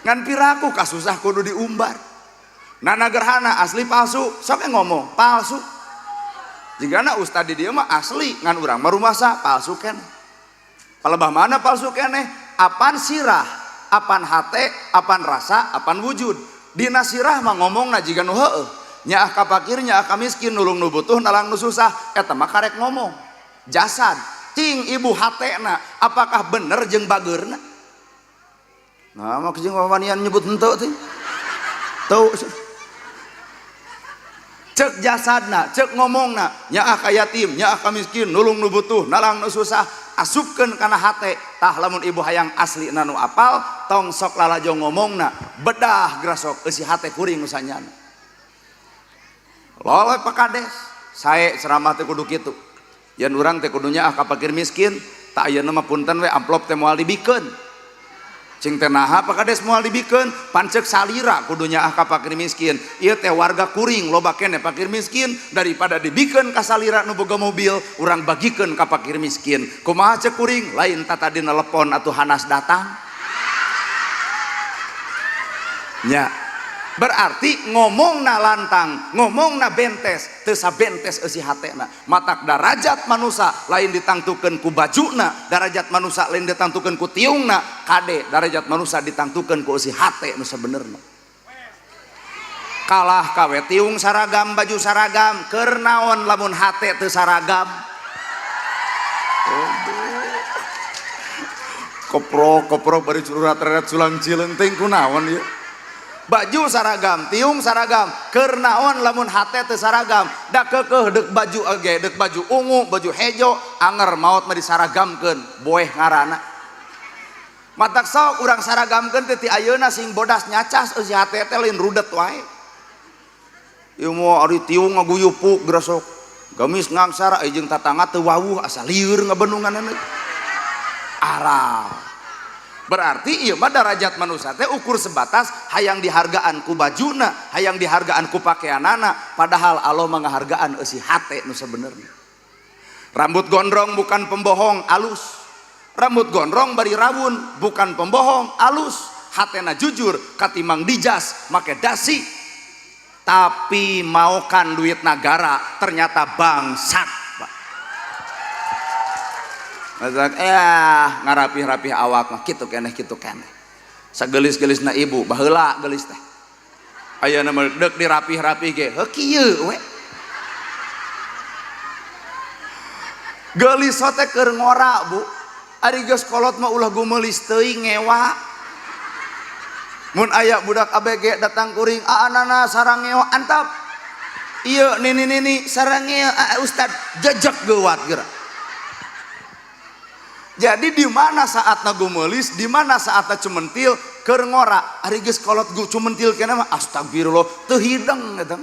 Ngan piraku kasusah kudu diumbar. Nana gerhana asli palsu, sok ngomong palsu. Jigana ustad di dieu mah asli, ngan urang mah rumasa palsu keneh. Palebah mana palsu keneh? Apan sirah, apan hate, apan rasa, apan wujud. Dina sirah mah ngomongna jiga nu heueuh. Nyaah ka fakir, nyaah ka miskin, nulung nu butuh, nalang nu susah, eta mah karek ngomong. Jasad, cing ibu hatena, apakah bener jeung bageurna? Nah, mah jeung wawanian nyebut henteu teh. Tuh. Cek jasadna, cek ngomongna, nyaah ka yatim, nyaah ka miskin, nulung nu butuh, nalang nu susah, asupkeun kana hate. Tah lamun ibu hayang asli nu apal, tong sok lalajo ngomongna, bedah grasok eusi hate kuring nu sanyana. Loleh Pak Kades, sae ceramah teh kudu kitu. Yen urang teh kudu nyaah ka fakir miskin, tak ayeuna mah punten we amplop teh moal dibikeun. Cing teh naha Pak Kades moal dibikeun, pancek salira kudu nyaah ka fakir miskin. Ieu teh warga kuring loba keneh fakir miskin, daripada dibikeun ka salira nu boga mobil, urang bagikeun ka fakir miskin. Kumaha cek kuring, lain tatadi nelepon atuh hanas datang. Nya. Berarti ngomongna lantang, ngomongna bentes, teu sabentes eusi hatena. Matak darajat manusa lain ditangtukeun ku bajuna, darajat manusa lain ditangtukeun ku tiungna, kade darajat manusa ditangtukeun ku eusi hate nu sabenerna. Kalah kawe tiung saragam, baju saragam, keur naon lamun hate teu saragam. Koprok koprok bari curat-ret sulang cileung teh kunaon ieu. Baju saragam, tiung saragam, keur naon lamun hate teu saragam, da keukeuh deuk baju oge, deuk baju ungu, baju hejo, anger maot mah disaragamkeun, boeh ngaranna. Matak sok urang saragamkeun teh ti ayeuna sing bodas nyacas eusi hate teh lain rudet wae. Ieu mah ari tiung ngaguyupuk grasok, gamis ngangsara jeung tatangga teu wawuh asa lieur ngabendunganna. Arah. Berarti ieu mah darajat manusia teh ukur sebatas hayang dihargaan ku bajuna, hayang dihargaan ku pakaianana, padahal Allah menghargaan eusi hate nu sabenerna. Rambut gondrong bukan pembohong, alus. Rambut gondrong bari rawun bukan pembohong, alus. Hatena jujur katimang dijas make dasi. Tapi maukan duit negara ternyata bangsat. Masak ngarapih-rapih awak mah kitu keneh kitu keneh. Sagelis-gelisna ibu baheula gelis teh. Ayeuna mah deuk dirapih-rapih ge heuh kieu we. Geulis teh keur ngora, Bu. Ari geus kolot mah ulah gumeulis teuing ngewa. Mun aya budak ABG datang kuring, "Aanana sarangeo antap." Ieu nini-nini sarangeo, ustad jejek geuwat geura. Jadi di mana saatna gumelis, di mana saatna cumentil keur ngora, ari geus kolot gu cumentil keneh mah astagfirullah teu hideng eta.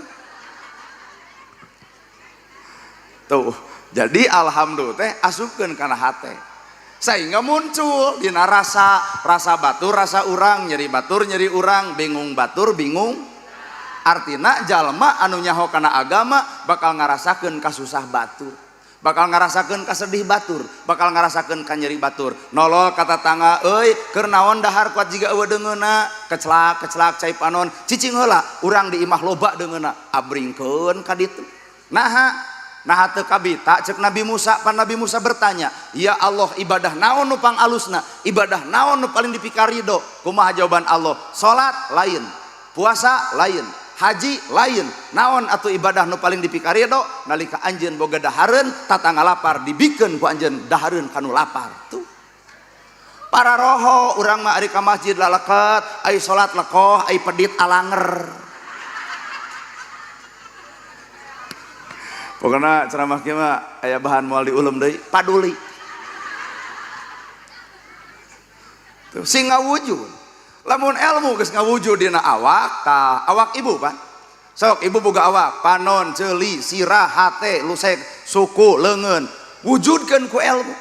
Tuh, jadi alhamdulillah teh asupkeun kana hate. Sehingga muncul dina rasa, rasa batur, rasa urang, nyeri batur, nyeri urang, bingung batur, bingung. Artina jalma anu nyaho kana agama bakal ngarasakeun kasusah batur. Bakal ngarasakeun kasedih batur, bakal ngarasakeun kanyeri batur. Nolol ka tatangga, euy, keur naon dahar kuat jiga eueuh deungeunna, kecelak-kecelak cai panon, cicing heula, urang di imah loba deungeunna, abringkeun ka ditu. Naha? Naha teu kabita cek Nabi Musa, pan Nabi Musa bertanya, "Ya Allah, ibadah naon nu pangalusna? Ibadah naon nu paling dipikarido?" Kumaha jawaban Allah? Salat lain, puasa lain, haji lain, naon atau ibadah nu paling dipikarido nalika anjeun boga dahareun tatangga lapar dibikeun ku anjeun dahareun kanu lapar. Tuh para roho urang mah ari ka masjid lalaket, ai salat lekoh, ai pedit alanger. Pokona ceramah kieu mah aya bahan moal diulem deui, paduli. Tuh sing ngawujud. Lamun ilmu geus ngawujud dina awak, tah awak ibu pan. Sok ibu boga awak, panon, ceuli, sirah, hate, lusek, suku, leungeun. Wujudkeun ku ilmu.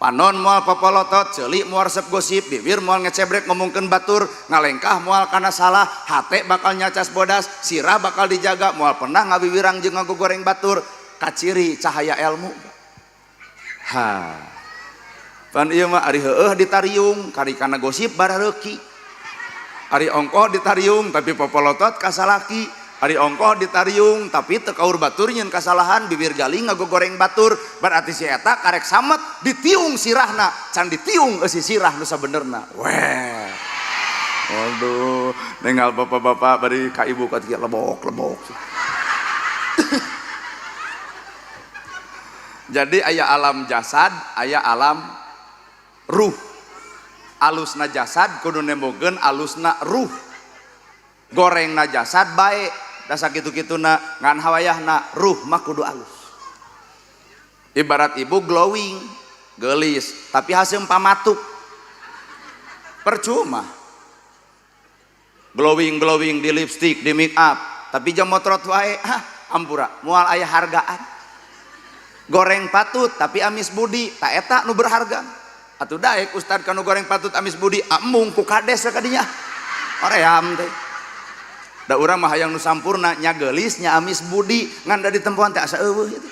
Panon moal papolotot, ceuli moal resep gosip, bibir moal ngecebrek ngomongkeun batur, ngalengkah moal kana salah, hate bakal nyacas bodas, sirah bakal dijaga, moal pernah ngawiwirang jeung ngagogoreng batur. Kaciri cahaya ilmu. Ha. Pan ieu mah ari heueuh ditariung, kari kana gosip barareuki. Ari ongkoh ditariung tapi popolotot ka salaki. Ari ongkoh ditariung tapi teu kaur batur nyeun kasalahan bibir galing ngagogoreng batur. Berarti si eta karek samet ditiung sirahna, can ditiung eusi sirah nu sabenerna. Weh. Waduh, nenggal bapak-bapak bari ka ibu ka lebok-lebok. Jadi aya alam jasad, aya alam ruh. Alusna jasad kudu nembogeun alusna ruh. Gorengna jasad bae, da sakitu-kituna ngan hawayahna ruh mah kudu alus. Ibarat ibu glowing, geulis, tapi haseum pamatuk. Percuma. Glowing-glowing di lipstick, di make up, tapi jam motrot wae, ah, ampura, moal aya hargaan. Goreng patut tapi amis budi, tak eta nu berharga. Atuh daek ustad kanu goreng patut amis budi, amung ku kades kadinya. Oream teh. Da urang mah hayang nu sampurna, nya geulis nya amis budi, ngan da ditempoan teh asa eueuh gitu.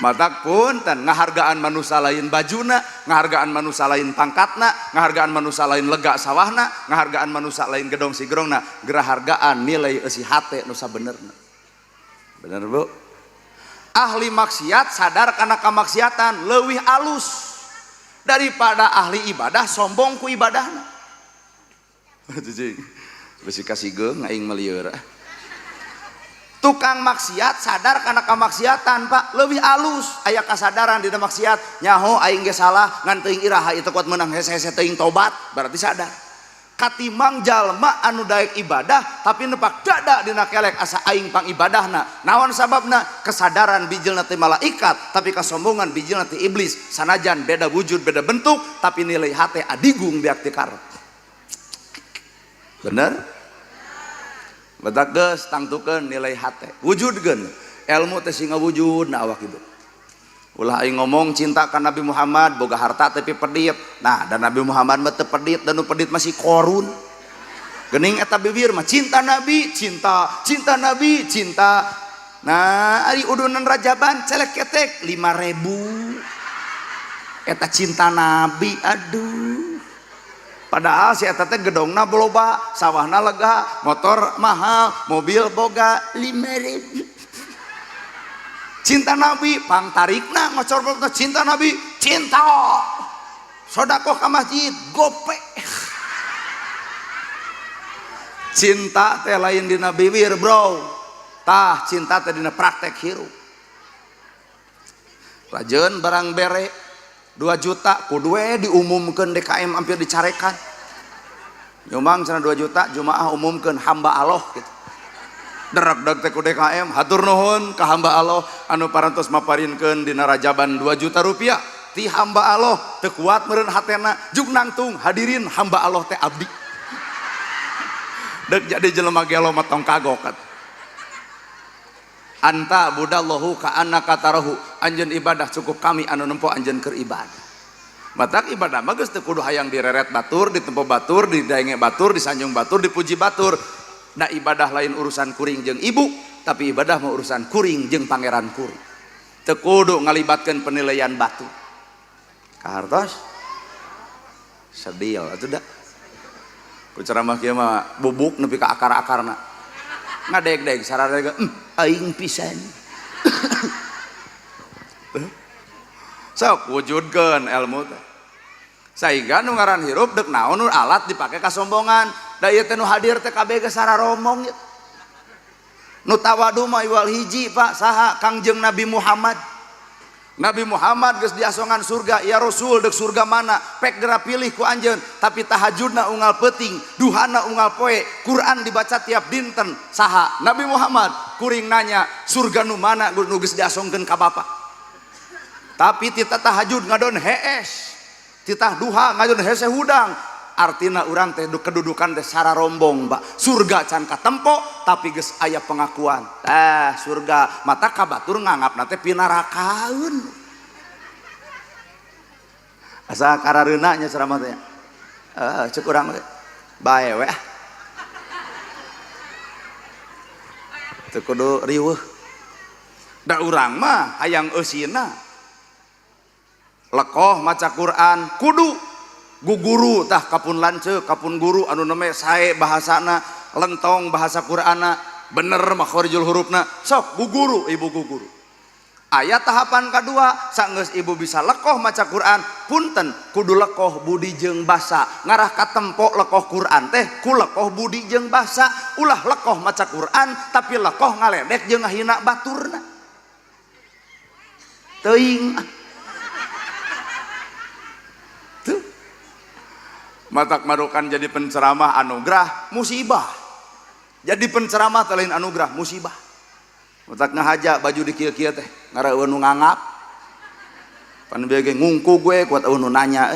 Matak punten ngahargaan manusia lain bajuna, ngahargaan manusia lain pangkatna, ngahargaan manusia lain lega sawahna, ngahargaan manusia lain gedong sigrongna, gerahargaan nilai eusi hate nu sabenerna. Bener Bu? Ahli maksiat sadar kana kamaksiatan leuwih alus daripada ahli ibadah sombong ku ibadahna. Cicing, besi kasigeung aing melieur. Tukang maksiat sadar karena kamaksiatan Pak lebih alus aya kasadaran dina maksiat nyaho aing ge salah ngan teuing iraha ieu kuat meunang hese-hese teuing tobat berarti sadar. Katimang jalma anu daek ibadah tapi nepak dada dina kelek asa aing pang ibadahna. Naon sababna? Kesadaran bijilna ti malaikat tapi kasombongan bijilna ti iblis. Sanajan beda wujud beda bentuk tapi nilai hate adigung biak ti karep. Bener? Batak geus tangtukeun nilai hate. Wujudkeun ilmu teh sing ngawujud na awak hidup. Ulah aing ngomong cinta ka Nabi Muhammad boga harta tapi pedit. Nah, dan Nabi Muhammad mah teu pedit dan nu pedit masih korun. Geuning eta bibir mah cinta Nabi, cinta, cinta Nabi, cinta. Nah, ari udunan rajaban celek ketek 5.000. Eta cinta Nabi, aduh. Padahal si eta teh gedongna loba, sawahna lega, motor mahal, mobil boga 5.000. Cinta Nabi, pang tarikna ngocor cinta Nabi, cinta. Sodakoh ka masjid, gope. Cinta teh lain dina bibir, bro. Tah cinta teh dina praktek hirup. Rajeun barang bere 2 juta kudu we diumumkeun DKM hampir dicarekan. Nyumbang cenah 2 juta jumaah umumkeun hamba Allah gitu. Derek-deg teh ku DKM hatur nuhun ka hamba Allah anu parantos maparinkeun dina rajaban 2 juta rupiah ti hamba Allah teu kuat meureun hatena juk nangtung hadirin hamba Allah teh abdi. Dek jadi jelema gelo mah tong kagok atuh. Anta budallahu ka annaka tarahu, anjeun ibadah cukup kami anu nempo anjeun keur ibadah. Matak ibadah mah geus teu kudu hayang direret batur, ditempo batur, didaenge batur, disanjung batur, dipuji batur. Da ibadah lain urusan kuring jeung ibu, tapi ibadah mah urusan kuring jeung pangeran kuring. Teu kudu ngalibatkeun penilaian batur. Kahartos? Sedih atuh da. Ku ceramah kieu mah bubuk nepi ka akar-akarna. Ngadeg-deg sararega aing pisan. Sok wujudkeun ilmu teh. Sehingga nu ngaran hirup deuk naon nu alat dipake kasombongan. Da ieu teh nu hadir teh kabeh geus sararomong ieu. Nu tawadu mah iwal hiji Pak saha Kangjeng Nabi Muhammad. Nabi Muhammad geus diasongan surga, ya Rasul deuk surga mana? Pek geura pilih ku anjeun, tapi tahajudna unggal peuting, duhana unggal poe, Quran dibaca tiap dinten. Saha? Nabi Muhammad. Kuring nanya, surga nu mana nu geus diasongkeun ka bapa? Tapi tita tahajud ngadon hees, titah duha ngadon hese hudang. Artina urang teh kedudukan teh sararombong, Pak. Surga can katempo tapi geus aya pengakuan. Tah surga mata ka batur nganggapna teh pinarakaeun. Asa karareuna nya ceramah teh. Cek urang teh. Bae we. Teu kudu riweuh. Da urang mah hayang eusina. Lekoh maca Quran kudu. Guguru tah kapun lanceuk, kapun guru anu neme sae bahasana, lentong bahasa Qur'ana, bener makhorijul hurufna. Sok guguru ibu guguru. Aya tahapan kedua, sanggeus ibu bisa lekoh maca Quran, punten kudu lekoh budi jeung basa. Ngarah katempo lekoh Quran teh ku lekoh budi jeung basa. Ulah lekoh maca Quran tapi lekoh ngaledek jeung ngahina baturna. Teuing. Tuh. Matak marukan jadi penceramah anugerah musibah. Jadi penceramah teh lain anugerah musibah. Matak ngahaja baju di kieu-kieu teh ngareueun nu ngangap. Pan bieu ge ngungku gue kuat eueun nu nanya.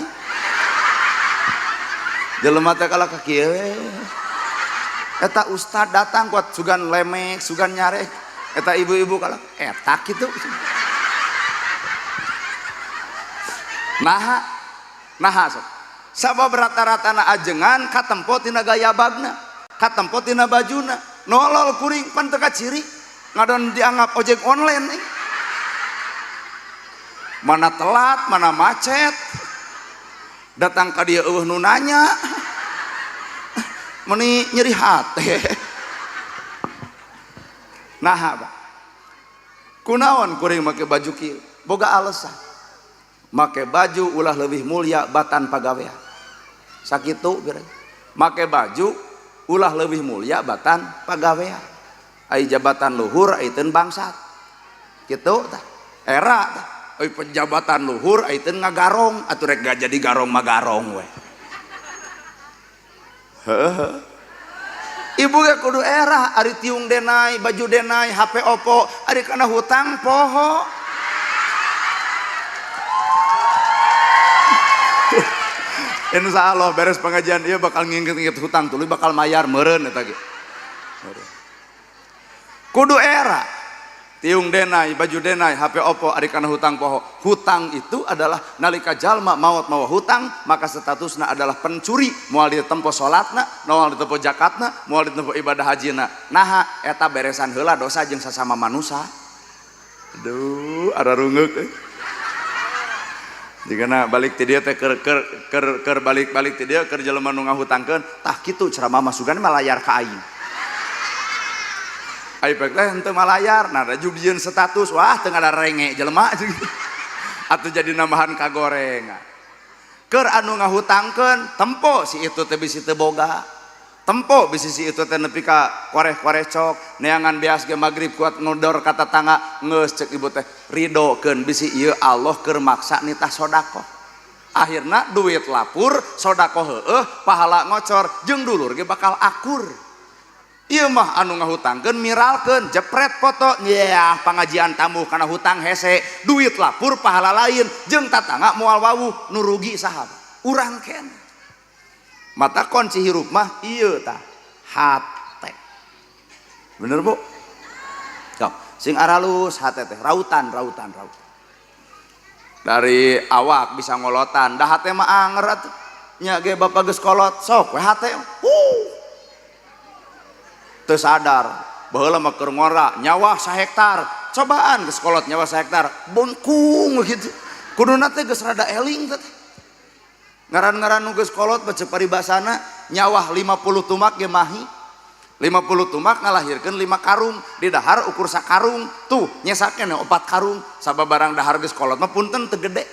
Jelema teh kalah ka kieu we. Eta ustad datang kuat sugan lemek, sugan nyarek. Eta ibu-ibu kalah eta kitu. Naha naha sok. Sabab rata-rata na ajengan katempo tina gaya bagna, katempo tina bajuna, nolol kuring pan teu kaciri. Ngadon dianggap ojek online. Mana telat, mana macet. Datang ka dieu eueuh nu nanya. Meuni nyeri hate. Naha, Pak? Kunaon kuring make baju kieu? Boga alasan. Make baju ulah leuwih mulia batan pagawean. Sakitu bere. Make baju ulah leuwih mulia batan pagawean. Ai jabatan luhur ai teu bangsat. Kitu tah. Era tah. Ai penjabatan luhur ai teu ngagarong atuh rek jadi garong mah garong we. Heuh. Ibu ge kudu era ari tiung denai, baju denai, HP Oppo, ari kana hutang poho. Insya Allah beres pengajian ieu bakal nginget-nginget hutang tuluy bakal mayar meureun eta ge. Kudu era tiung denai, baju denai, HP Oppo, ari kana hutang poho. Hutang itu adalah nalika jalma maot mawa hutang, maka statusna adalah pencuri, moal ditempo salatna, moal ditempo zakatna, moal ditempo ibadah hajina. Naha eta beresan heula dosa jeung sasama manusia. Aduh, ararungeuk euy. Jigana balik ti dieu teh keur keur keur keur balik-balik ti dieu keur jelema nu ngahutangkeun, tah kitu ceramah mah sugan malayar ka aing. Ai pek teh henteu malayar, nah da jieun status, wah teu ngadarenge jelema atuh jadi nambahan kagorengan. Keur anu ngahutangkeun tempo si itu teh bisi teu boga. Tempo bisi si itu teh nepi ka koreh-koreh cok, neangan beas ge magrib kuat ngodor ka tatangga, geus ceuk ibu teh ridokeun bisi ieu Allah keur maksa nitah sedekah. Akhirna duit lapur, sedekah heueuh, pahala ngocor, jeung dulur ge bakal akur. Ieu mah anu ngahutangkeun miralkeun, jepret foto, nyah pangajian tamu kana hutang hese, duit lapur pahala lain, jeung tatangga moal wawuh nu rugi saha? Urang keneh. Mata kunci hirup mah ieu tah, hate. Bener Bu? Sok, sing aralus hate teh, rautan rautan rautan. Dari awak bisa ngolotan, dah hate mah anger atuh. Nya ge bapak geus kolot, sok we hate. Teu sadar, baheula mah keur ngora, nyawa sahektar. Cobaan geus kolot nyawa sahektar, bongkung gitu. Kuduna teh geus rada eling teh. Ngaran-ngaran nu geus kolot baca paribasana nyawah 50 tumak ge mahi. 50 tumak ngalahirkeun 5 karung, di dahar ukur sakarung, tuh nyesakeun 4 karung, sababarang dahar geus kolot mah punten teu gede.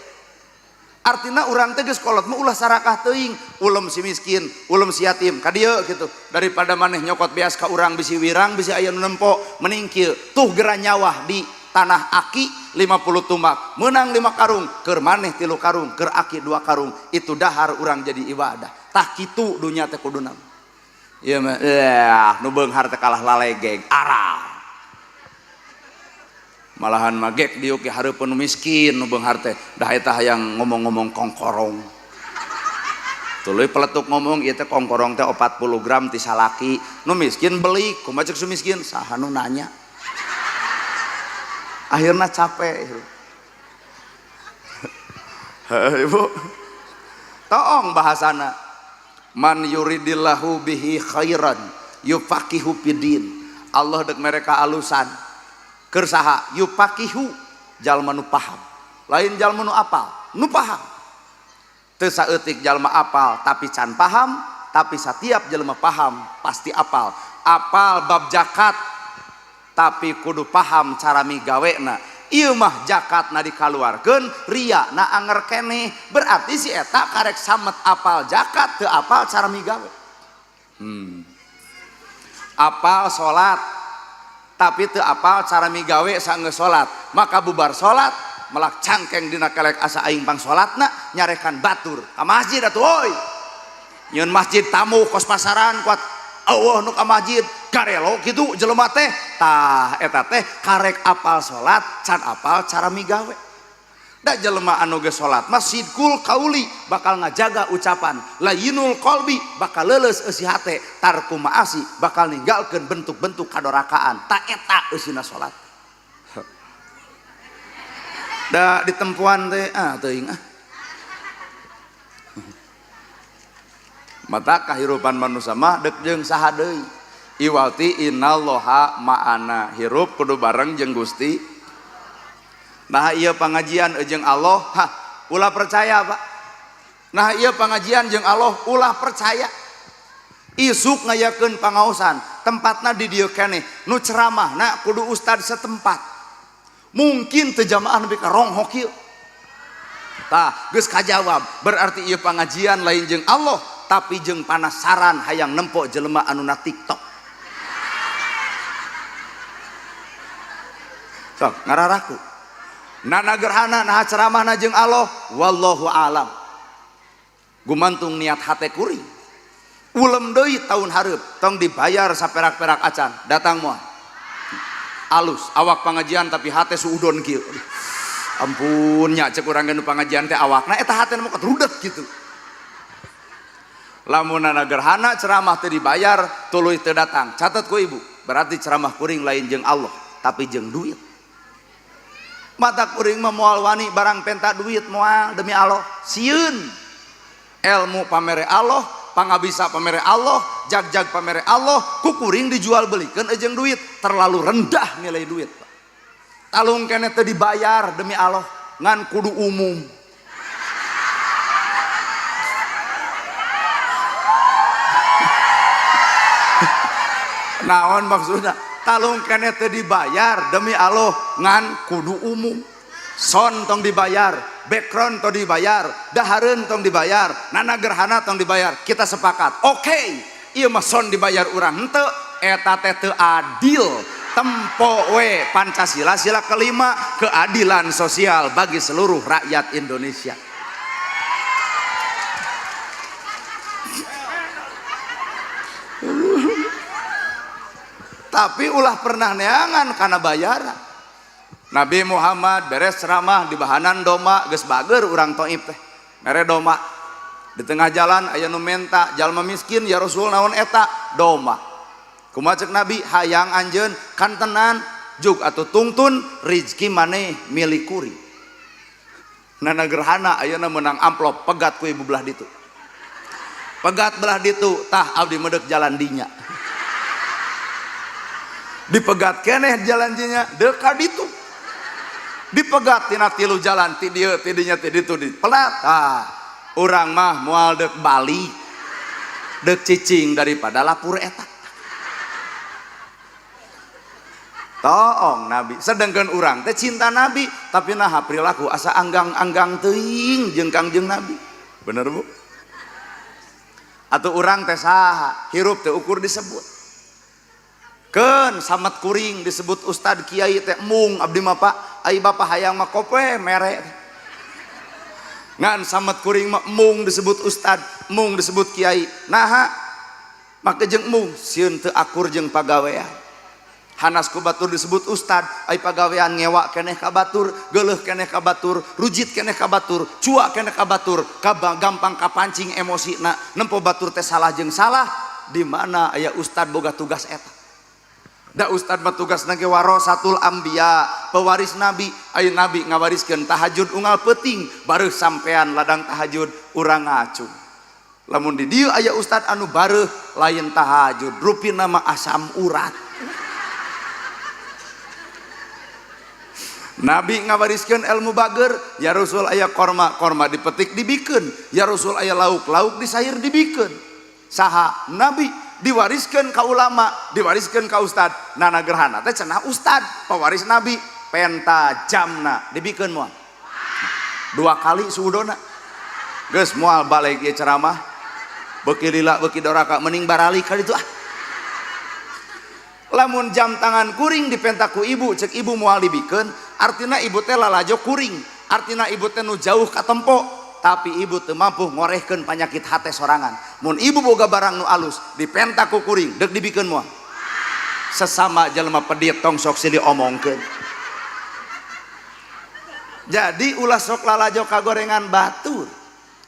Artina urang teh geus kolot mah ulah sarakah teuing, ulem si miskin, ulem si yatim, ka dieu kitu. Daripada maneh nyokot beas ka urang bisi wirang, bisi aya nu nempo, mending kieu. Tuh gera nyawah di tanah aki 50 tumak, menang 5 karung, keur maneh 3 karung, keur aki 2 karung, itu dahar urang jadi ibadah. Tah kitu dunya teh kuduna. Ieu mah nu beunghar teh kalah lalegeg, arah. Malahan mah gek diuk ge hareupeun nu miskin nu beunghar teh, dah eta hayang ngomong-ngomong kongkorong. Tuluy peletuk ngomong ieu teh kongkorong teh 40 gram ti salaki, nu miskin beli, kumaha ceuk su miskin, saha nu nanya. Akhirnya capek. Ibu toong bahasana man yuridillahu bihi khairan yufaqihu fidin. Allah dek mereka alusan keur saha yufaqihu jalma nu paham, lain jalma nu apal, nu paham. Teu saeutik jalma apal tapi can paham, tapi setiap jelema paham pasti apal. Apal bab zakat tapi kudu paham cara migawena. Ieu mah zakatna dikaluarkeun, riana anger keneh. Berarti si eta karek samet apal zakat teu apal cara migawe. Apal salat tapi teu apal cara migawe sanggeus salat, maka bubar salat melak cangkeng dina kelek asa aing pang salatna nyarekan batur ka masjid atuh euy. Nyeun masjid tamu kos pasaran kuat eueuh nu ka masjid garelo kitu jelema teh. Tah eta teh karek apal salat can apal cara migawe. Da jelema anu geus salat mah sidqul qauli bakal ngajaga ucapan, layinul qalbi bakal leuleus eusi hate, tarku maasi bakal ninggalkeun bentuk-bentuk kadorakaan. Ta eta eusina salat. Da ditempuan teh ah teuing ah. Mata kahirupan manusia mah dek jeung saha deui. Iwalti innallaha ma'ana, hirup kudu bareng jeung Gusti. Nah ieu pangajian jeung Allah, hah, ulah percaya Pak. Nah ieu pangajian jeung Allah ulah percaya. Isuk ngayakeun pangaosan, tempatna di dieu keneh, nu ceramahna kudu ustad setempat. Mungkin teu jamaah nepi ka ronghok ieu. Tah, geus kajawab, berarti ieu pangajian lain jeung Allah, tapi jeung panasaran hayang nempo jelema anu na TikTok. Sok ngararaku. Nana gerhana nah ceramahna jeung Allah, wallahu alam. Gumantung niat hate kuring. Ulem deui tahun hareup, tong dibayar saperak-perak acan, datang moal. Alus awak pangajian tapi hate suudon kieu. Ampun nya cek urang nu pangajian teh awakna eta hate mah rudet kitu. Lamun nana gerhana ceramah teu dibayar, tuluy teu datang. Catet ku ibu, berarti ceramah kuring lain jeung Allah, tapi jeung duit. Mata kuring mah moal wani barang penta duit moal demi Allah. Sieun. Ilmu pamere Allah, pangabisa pamere Allah, jag-jag pamere Allah, ku kuring dijual belikeun jeung duit, terlalu rendah nilai duit. Talung keneh teu dibayar demi Allah, ngan kudu umum. Naon maksudna? Talung keneh teu dibayar demi Allah, ngan kudu umum. Son tong dibayar, background tong dibayar, dahareun tong dibayar, nana gerhana tong dibayar. Kita sepakat. Oke, ieu mah son dibayar urang henteu, eta teh teu adil. Tempo we Pancasila sila kelima, keadilan sosial bagi seluruh rakyat Indonesia. Tapi ulah pernah neangan karena bayaran. Nabi Muhammad beres ceramah di bahanan domba, geus bager urang Taif teh. Mere domba. Di tengah jalan aya nu menta, jalma miskin, ya Rasul naon eta? Domba. Kumaha cek Nabi? Hayang anjeun kantenan juk atuh tungtun rizki maneh milik kuring. Nana gerhana ayeuna meunang amplop pegat ku ibu belah ditu. Pegat belah ditu, tah abdi meudek jalan dinya. Dipegat keneh jalan dinya deuk ka ditu. Dipegat tina tilu jalan ti dieu ti dinya ti ditu dipelat. Tah urang mah moal deuk balik deuk cicing daripada lapur eta. Toong Nabi, sedangkan urang teh cinta Nabi tapi naha perilaku asa anggang-anggang teuing jeung Kangjeng Nabi. Bener Bu? Atuh urang teh saha hirup teh ukur disebut. Keun samet kuring disebut ustad kiai teh mung abdi mah Pak, ai bapak hayang mah kope mere. Ngan samet kuring mah mung disebut ustad, mung disebut kiai. Naha make jeung mung sieun teu akur jeung pagawean. Hanas ku batur disebut ustad, ai pagawean ngewa keneh ka batur, geuleuh keneh ka batur, rujit keneh ka batur, cua keneh ka batur, gampang kapancing emosina, nempo batur teh salah jeung salah, di mana aya ustad boga tugas eta. Da ustad mah tugasna ge warasatul anbiya, pewaris nabi, aya nabi ngawariskeun tahajud unggal peuting, bareuh sampean ladang tahajud urang ngacung. Lamun di dieu aya ustad anu bareuh lain tahajud, rupina mah asam urat. Nabi ngawariskeun ilmu bager, ya Rasul aya korma, korma dipetik dibikeun, ya Rasul aya lauk, lauk disair dibikeun. Saha Nabi diwariskeun ka ulama, diwariskeun ka ustad. Nana gerhana teh cenah ustad, pewaris Nabi, penta jamna dibikeun moal. Dua kali suudona. Geus moal balik ieu ceramah. Beuki lila beuki doraka mending baralik ka ditu ah. Lamun jam tangan kuring dipenta ku ibu, cek ibu moal dibikeun, artina ibu teh lalajo kuring, artina ibu teh nu jauh katempo, tapi ibu teu mampu ngorehkeun panyakit hate sorangan. Mun ibu boga barang nu alus dipenta ku kuring, deuk dibikeun moal. Sesama jelema pedit tong sok silih omongkeun. Jadi ulah sok lalajo kagorengan batur.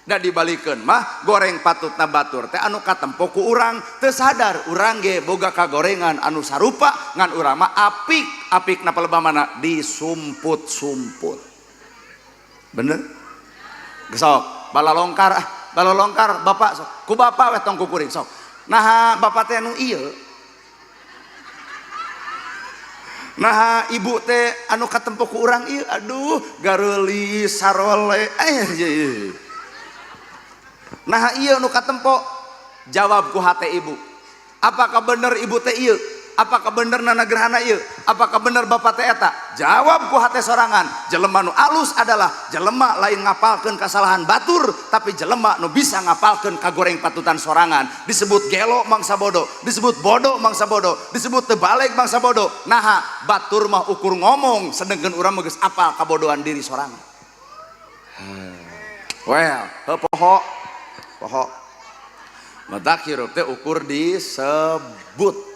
Da dibalikeun mah goreng patutna batur teh anu katempo ku urang, teu sadar urang ge boga kagorengan anu sarupa ngan urang mah apik, apikna palebah mana disumput-sumput. Bener? Sok balalongkar ah, balalongkar bapak sok. Ku bapak we tong ku kuring sok. Naha bapak teh anu ieu. Naha ibu teh anu katempo ku urang ieu, aduh gareulis sarole eh. Nah iya nu katempo, jawab ku hate ibu. Apakah bener ibu teh ieu? Apakah bener nana gerhana ieu? Apakah bener bapak teh eta? Jawab ku hate sorangan. Jelema nu alus adalah jelema lain ngapalkeun kasalahan batur, tapi jelema nu bisa ngapalkeun kagoreng patutan sorangan. Disebut gelo mangsa bodoh, disebut bodoh mangsa bodoh, disebut terbalik mangsa bodoh. Naha batur mah ukur ngomong, sedengkeun urang mah geus apal kabodohan diri sorangan. Well, heuh poho. Poho. Matak hirup teh ukur disebut.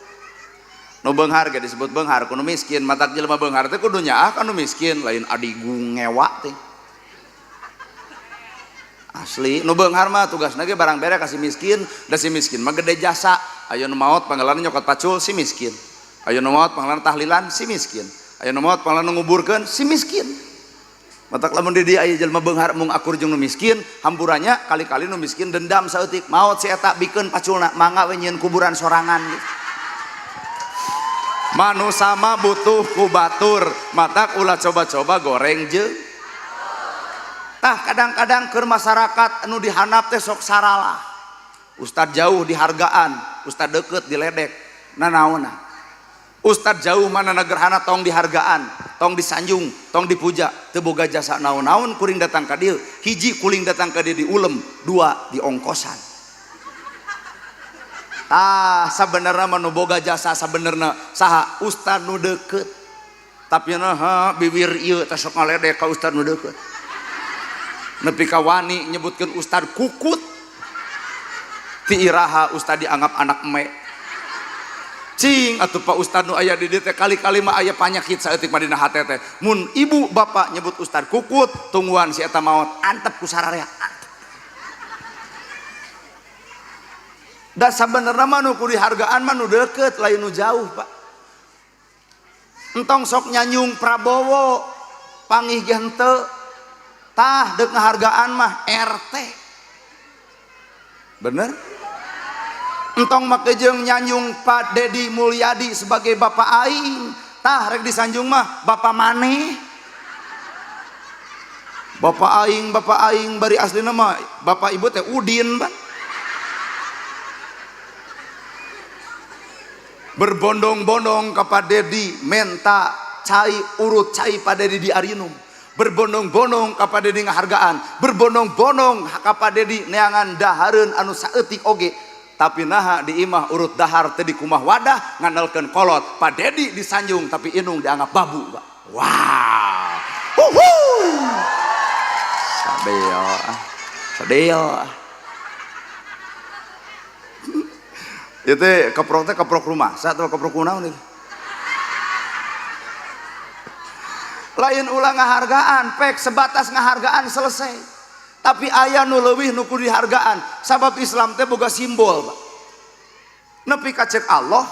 Nu beunghar ge disebut beunghar ku nu miskin, matak jelema beunghar teh kudu nyaah ka nu miskin, lain adigung ngewa teh. Asli nu beunghar mah tugasna ge barang bere ka si miskin, da si miskin mah gede jasa. Aya nu maot panggelarna nyokot pacul si miskin. Aya nu maot panggelarna tahlilan si miskin. Aya nu maot panggelarna nguburkeun si miskin. Matak lamun di dieu aya jelema beunghar mung akur jeung nu miskin, hampurannya kali-kali nu miskin dendam saeutik, maot si eta bikeun paculna, mangga we nyieun kuburan sorangan gitu. Manusa mah butuh ku batur, matak ulah coba-coba goreng jeung. Tah kadang-kadang keur masyarakat anu dihandap teh sok saralah. Ustad jauh dihargaan, ustad deket diledek, nanaonna. Ustad jauh mana negerhana tong dihargaan, tong disanjung, tong dipuja, teu boga jasa naon-naon kuring datang ka dieu. Hiji kuring datang ka dieu diulem, dua diongkosan. Tah sabenerna mah nu boga jasa sabenerna saha? Ustad nu deukeut. Tapi naha bibir ieu teh sok ngaledek ka ustad nu deukeut. Nepi ka wani nyebutkeun ustad kukut. Ti iraha ustad dianggap anak eme. Cing atuh Pak Ustad nu aya di dieu teh kali-kali mah aya panyakit saeutik mah dina hate teh. Mun ibu bapak nyebut ustad kukut, tungguan si eta maot antep ku sararea. Antep. Da sabenerna mah nu kudu dihargaan mah nu deukeut lain nu jauh, Pak. Entong sok nyanyung Prabowo, pangih ge henteu. Tah deuk ngahargaan mah RT. Bener? Entong make jeung nyanyung Pak Dedi Mulyadi sebagai bapak aing, tah rek disanjung mah bapak maneh. Bapak aing bari aslina mah bapak ibu teh Udin, Pak. Berbondong-bondong ke Pak Dedi menta cai urut cai Pak Dedi di Arinum. Berbondong-bondong ka Pak Dedi ngahargaan, berbondong-bondong ka Pak Dedi neangan dahareun anu saeutik oge. Tapi naha di imah urut dahar teh di kumah wadah ngandelkeun kolot. Pak Dedi disanjung tapi inung dianggap babu, Pak. Wow. Huhu. Sadeo. Sadeo. Ieu teh keprok teh keprok rumah, atau keprok kunaon itu? Lain ulah ngahargaan, pek sebatas ngahargaan selesai. Tapi aya nu leuwih nu kudu dihargaan, sabab Islam teh boga simbol, Pak. Nepi ka ceuk Allah,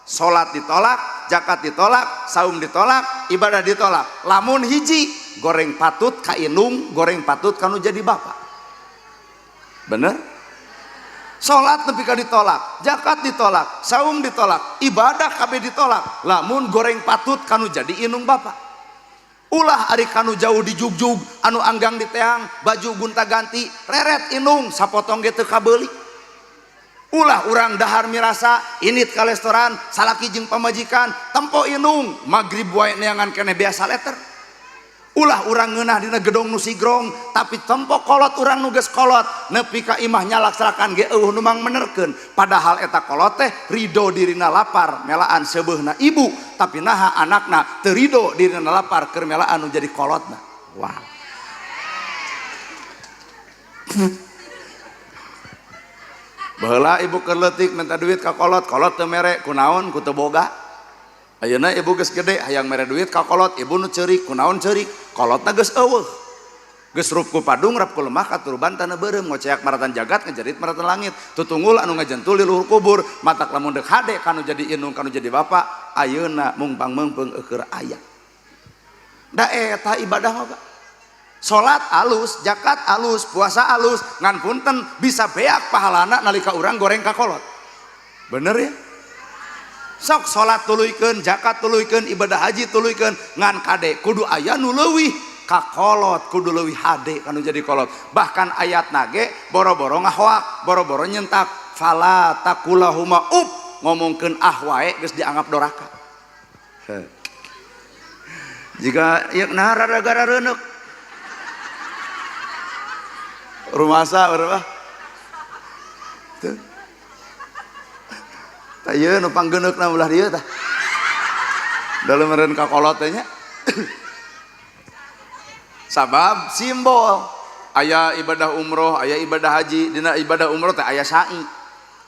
salat ditolak, zakat ditolak, saum ditolak, ibadah ditolak. Lamun hiji, goreng patut ka indung, goreng patut ka nu jadi bapak. Bener? Salat nepi ka ditolak, zakat ditolak, saum ditolak, ibadah kabeh ditolak. Lamun goreng patut ka nu jadi indung bapak. Ulah ari kanu jauh dijugjug, anu anggang di teang, baju gonta-ganti, reret indung sapotong ge teu kabeuli. Ulah urang dahar mirasa init ka restoran salaki jeung pamajikan tempo indung magrib wae neangan keneh biasa letter. Ulah urang ngeunah dina gedong nu sigrong tapi tempo kolot urang nu geus kolot nepi ka imah nyalak-salakan ge eueuh nu mangmenerkeun, padahal eta kolot teh ridho dirina lapar melaan seubeuhna ibu, tapi naha anakna teu ridho dirina lapar keur melaan nu jadi kolotna. Wah. Baheula ibu keur leutik minta duit ka kolot, kolot teu mere, kunaon ku teu boga. Ayeuna ibu geus gede hayang mere duit ka kolot, ibu nu ceurik, kunaon ceurik, kolotna geus eueuh. Geus rup ku padung, rap ku lemah, katuruban tanah beureum, ngoceak maratan jagat, ngejerit maratan langit, tutunggul anu ngajentul di luhur kubur, matak lamun deuk hade kanu jadi indung kanu jadi bapak, ayeuna mung pangmeungpeung eueur aya. Da eta ibadah mah Pak. Salat alus, zakat alus, puasa alus, ngan punten bisa beak pahalana nalika urang goreng ka kolot. Bener ya? Sok salat tuluykeun, zakat tuluykeun, ibadah haji tuluykeun, ngan kade kudu aya nu leuwih ka kolot, kudu leuwih hade kanu jadi kolot. Bahkan ayatna ge boro-boro ngahoak, boro-boro nyentak, fala taqulahuma up, ngomongkeun ah wae geus dianggap doraka. Jika ieu nah rada-gara reuneuk. Rumasa berapa? Tuh. Tah ieu nu panggeneukna ulah dieu tah. Dalam meureun ka kolot teh nya. Sabab simbol aya ibadah umroh, aya ibadah haji, dina ibadah umroh teh aya sa'i.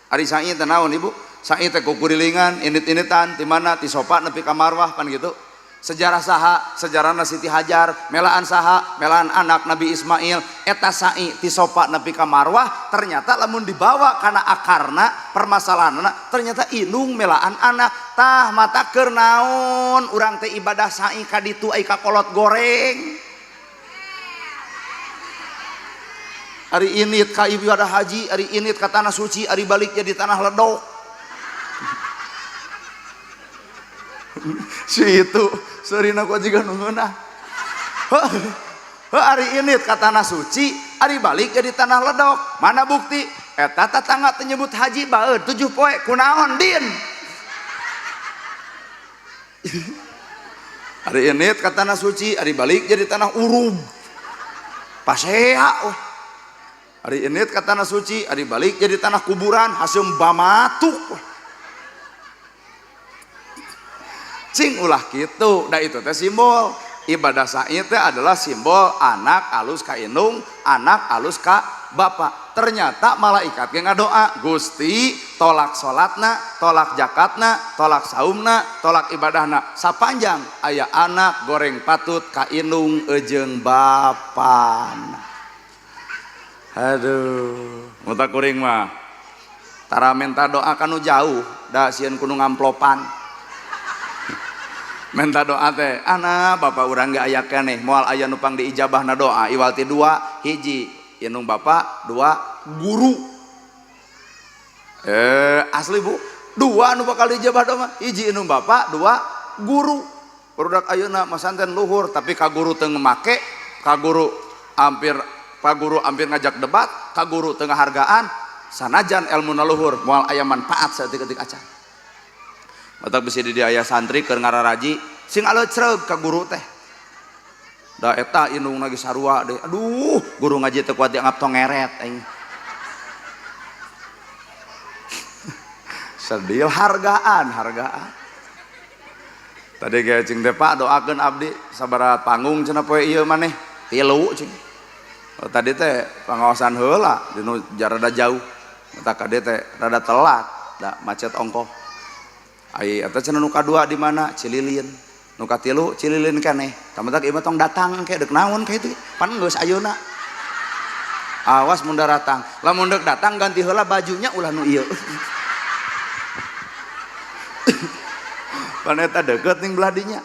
Ari sa'i teh naon Ibu? Sa'i teh kukurilingan, init-initan, ti mana ti Sofa nepi ka Marwah pan gitu. Sejarah saha, sejarahna Siti Hajar, melaan saha, melaan anak Nabi Ismail, eta sa'i ti Sofa nepi ka Marwah, ternyata lamun dibawa kana akarna permasalahanna ternyata indung melaan anak. Tah mata keur naon urang teh ibadah sa'i ka ditu ai ka kolot goreng. Ari init ka ibadah haji, ari init ka tanah suci, ari balik jadi tanah ledok. Si itu serina ku jiga nu ngeunah. Heuh, ari init ka tanah suci, ari balik jadi tanah ledok. Mana bukti? Eta tatangga teh nyebut haji baeud 7 poe kunaon din? Ari init ka tanah suci, ari balik jadi tanah urug. Pasea weh. Ari init ka tanah suci, ari balik jadi tanah kuburan, haseum bamatuk weh. Cing ulah kitu, da itu teh simbol. Ibadah sa'i teh adalah simbol anak alus ka indung, anak alus ka bapak. Ternyata malaikat ge ngadoa, Gusti tolak salatna, tolak zakatna, tolak saumna, tolak ibadahna. Sapanjang aya anak goreng patut ka indung eujeung bapana. Aduh, muta kuring mah tara minta doa kanu jauh, da sieun kudu ngamplopan. Minta doa teh, anak bapak urang ge aya keneh, moal aya nu pang diijabahna doa iwal ti dua, hiji indung bapak, dua guru. Asli Bu, dua nu bakal diijabah doa mah, hiji indung bapak, dua guru. Barudak ayeuna masanten luhur tapi ka guru teu ngemake, ka guru hampir ka guru hampir ngajak debat, ka guru teu ngahargaan, sanajan elmuna luhur moal aya manfaat saeutik-eutik acan. Matak bisi di dieu aya santri keur ngararaji sing aleucreug ka guru teh. Da eta indungna ge sarua deui. Aduh, guru ngaji teu kuat dianggap tongeret aing. Sedih hargaan, hargaan. Tadi ge cing teh Pak doakeun abdi sabaraha panggung cenah poe ieu maneh? Tilu cing. Oh, tadi teh pangaosan heula dinu rada jauh. Matak ka dieu teh rada telat, da macet ongkoh. Ai eta cenah nu kadua di mana? Cililin. Nu katilu Cililin keneh. Tah matak ieu mah tong datang engke deuk naon ka itu? Pan geus ayeuna. Awas mun daratang. Lamun deuk datang ganti heula bajunya ulah nu ieu. Pan eta deukeut ning belah dinya.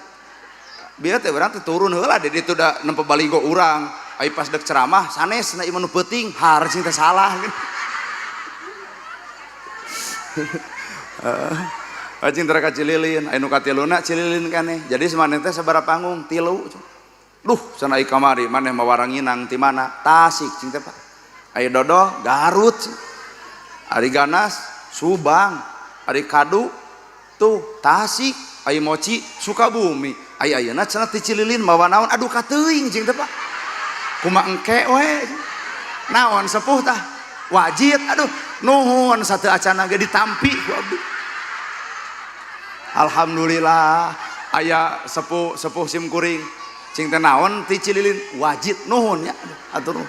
Bieu teh urang teh turun heula di ditu da nempo baligo urang. Ai pas deuk ceramah sanes na ieu mah nu peuting, har cing teh salah. Anjing teh ka Cililin, aya nu katiluna Cililin kaneh. Jadi samaneh teh sabaraha panggung? Tilu. Duh cenah kamari maneh mawaranginang ti mana? Tasik cing teh Pak. Ari Dodo Garut. Ari Ganas Subang, ari Kadu tuh Tasik, ari Moci Sukabumi. Ari ayeuna cenah ti Cililin mawa naon? Aduh kateuing cing teh Pak. Kumaha engke we. Naon sepuh tah? Wajit aduh nuhun satu acana ge ditampi ku abdi. Alhamdulillah aya sepuh sepuh sim kuring. Cing teh naon ti Cililin? Wajit nuhun nya atur.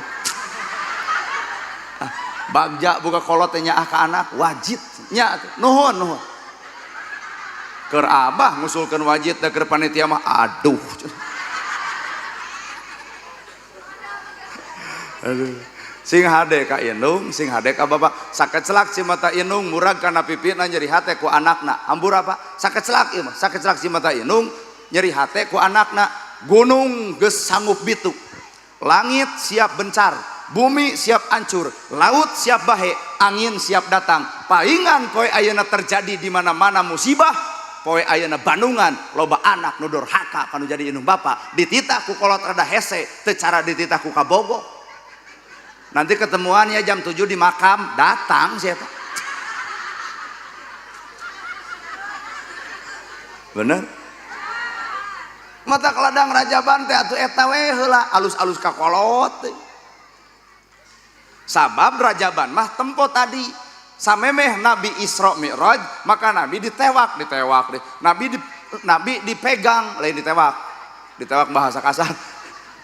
Ah, bagja buka kolot teh nyaah ka anak wajit nya nuhun nuhun. Keur abah ngusulkeun wajit da keur panitia mah aduh. Aduh. Sing hade ka indung, sing hade ka bapak. Sakecelak cimata indung murag kana pipina nyeri hate ku anakna. Hampura Pak, sakecelak ieu mah, sakecelak cimata indung nyeri hate ku anakna. Gunung geus sanggup bitu, langit siap bencar, bumi siap hancur, laut siap bahe, angin siap datang. Paingan poe ayeuna terjadi di mana-mana musibah, poe ayeuna Bandungan loba anak nu durhaka kanu jadi indung bapa, dititah ku kolot rada hese, teu cara dititah ku kabogo. Nanti ketemuannya jam 7 di makam, datang siapa? Bener? Mata keladang rajaban teh atuh eta we heula alus-alus ka kolot. Sabab rajaban mah tempo tadi samemeh Nabi Isra Mi'raj maka Nabi ditewak, ditewak deh. Nabi dipegang, lain ditewak. Ditewak bahasa kasar.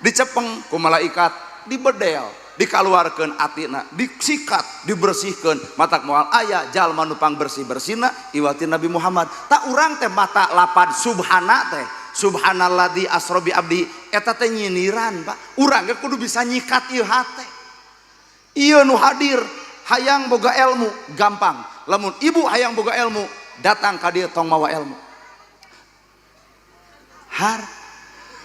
Dicepeng ku malaikat, dibedel, dikaluarkeun atina, disikat, dibersihkeun, matak moal aya jalma nu pangbersih-bersihna iwati Nabi Muhammad. Tak urang teh mata lapad subhana teh. Subhanalladzi asra bi abdi eta teh nyindiran Pak. Urang ge kudu bisa nyikat ieu hate. Ieu nu hadir hayang boga ilmu gampang. Lamun ibu hayang boga ilmu datang ka dieu tong mawa ilmu. Har.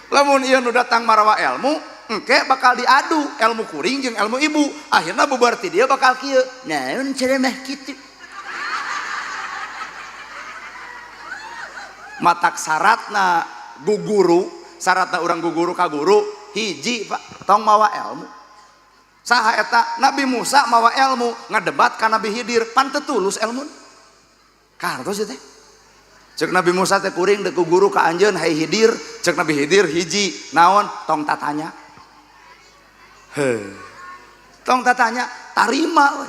Lamun ieu nu datang marawa ilmu engke bakal diadu ilmu kuring jeung ilmu ibu. Akhirna bubar ti dieu bakal kieu. Naon ceramah kitu. Matak syaratna guguru, syaratna urang guguru ka guru hiji Pak, tong mawa ilmu. Saha eta? Nabi Musa mawa ilmu ngadebat ka Nabi Khidir, pan teu tulus ilmu. Kartos teh. Cek Nabi Musa teh kuring deuk guru ka anjeun hai Khidir, cek Nabi Khidir hiji, naon tong tatanya. Heh. Tong tatanya tarima we.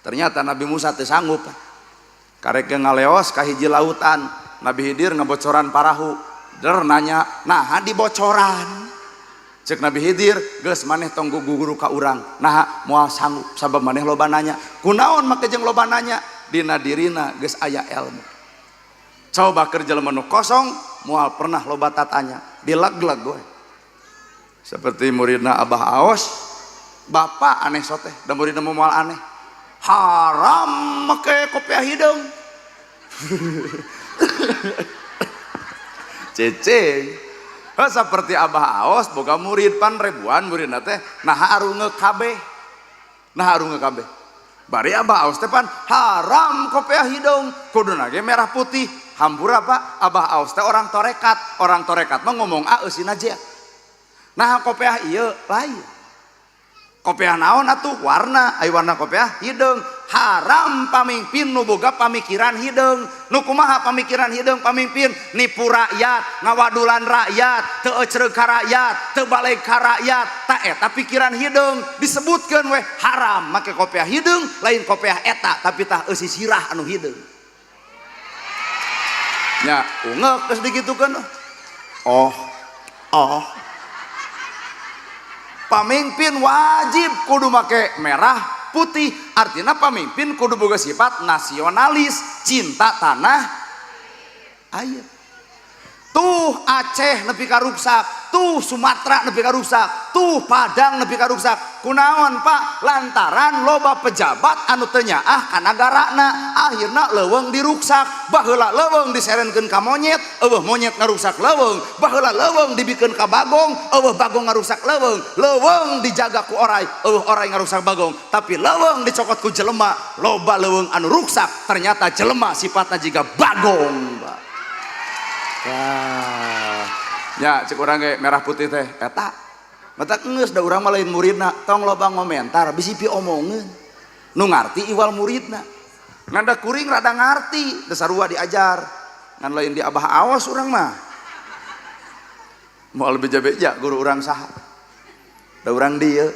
Ternyata Nabi Musa teu sanggup. Karek ngaleos ka hiji lautan, Nabi Khidir ngebocoran parahu. Der nanya, naha dibocoran? Cek Nabi Khidir, geus maneh tong guguru ka urang. Naha moal sanggup sabab maneh loba nanya. Kunaon make jeung loba nanya? Dina dirina geus aya ilmu. Coba keur jelema nu kosong moal pernah loba tatanya, dileg-leg we. Seperti muridna Abah Aos, bapak aneh soteh, da muridna moal aneh. Haram make kopiah hideung. Ceceng. Seperti Abah Aos boga murid pan ribuan muridna teh naha arungeuk kabeh. Naha arungeuk kabeh. Bari Abah Aos teh pan haram kopiah hideung, kuduna ge merah putih. Hampura Pak, Abah Aos teh orang torekat, orang torekat mah ngomong A eusina J. Naha kopiah ieu lain. Kopiah naon atuh warna, ai warna kopiah hideung. Haram pamimpin nu boga pamikiran hideung. Nu kumaha pamikiran hideung pamimpin? Nipu rakyat, ngawadulan rakyat, teu ecreug ka rakyat, teu balik ka rakyat. Ta eta pikiran hideung disebutkeun we haram make kopiah hideung, lain kopiah eta tapi tah eusi sirah anu hideung. Nya ungeuk geus digitukeun. Oh. Oh. Pamimpin wajib kudu make merah putih, artinya pamimpin kudu boga sifat nasionalis, cinta tanah air. Tuh Aceh nepi ka ruksak, tuh Sumatera nepi ka ruksak, tuh Padang nepi ka ruksak. Kunaon Pak? Lantaran loba pejabat anu teu nyaah ka nagarana, akhirna leuweung diruksak. Baheula leuweung diserenkeun ka monyet, eueuh monyet ngaruksak leuweung. Baheula leuweung dibikeun ka bagong, eueuh bagong ngaruksak leuweung. Leuweung dijaga ku orai, eueuh orai ngaruksak bagong. Tapi leuweung dicokot ku jelema, loba leuweung anu ruksak. Ternyata jelema sifatna jiga bagong, Pak. Wah. Nya cek urang ge merah putih teh eta. Mata geus da urang mah lain muridna, tong loba ngomentar bisi piomongeun. Nu ngarti iwal muridna. Ngan da kuring rada ngarti, da sarua diajar. Ngan lain di abah awas urang mah. Moal beja-beja guru urang saha. Da urang dieu.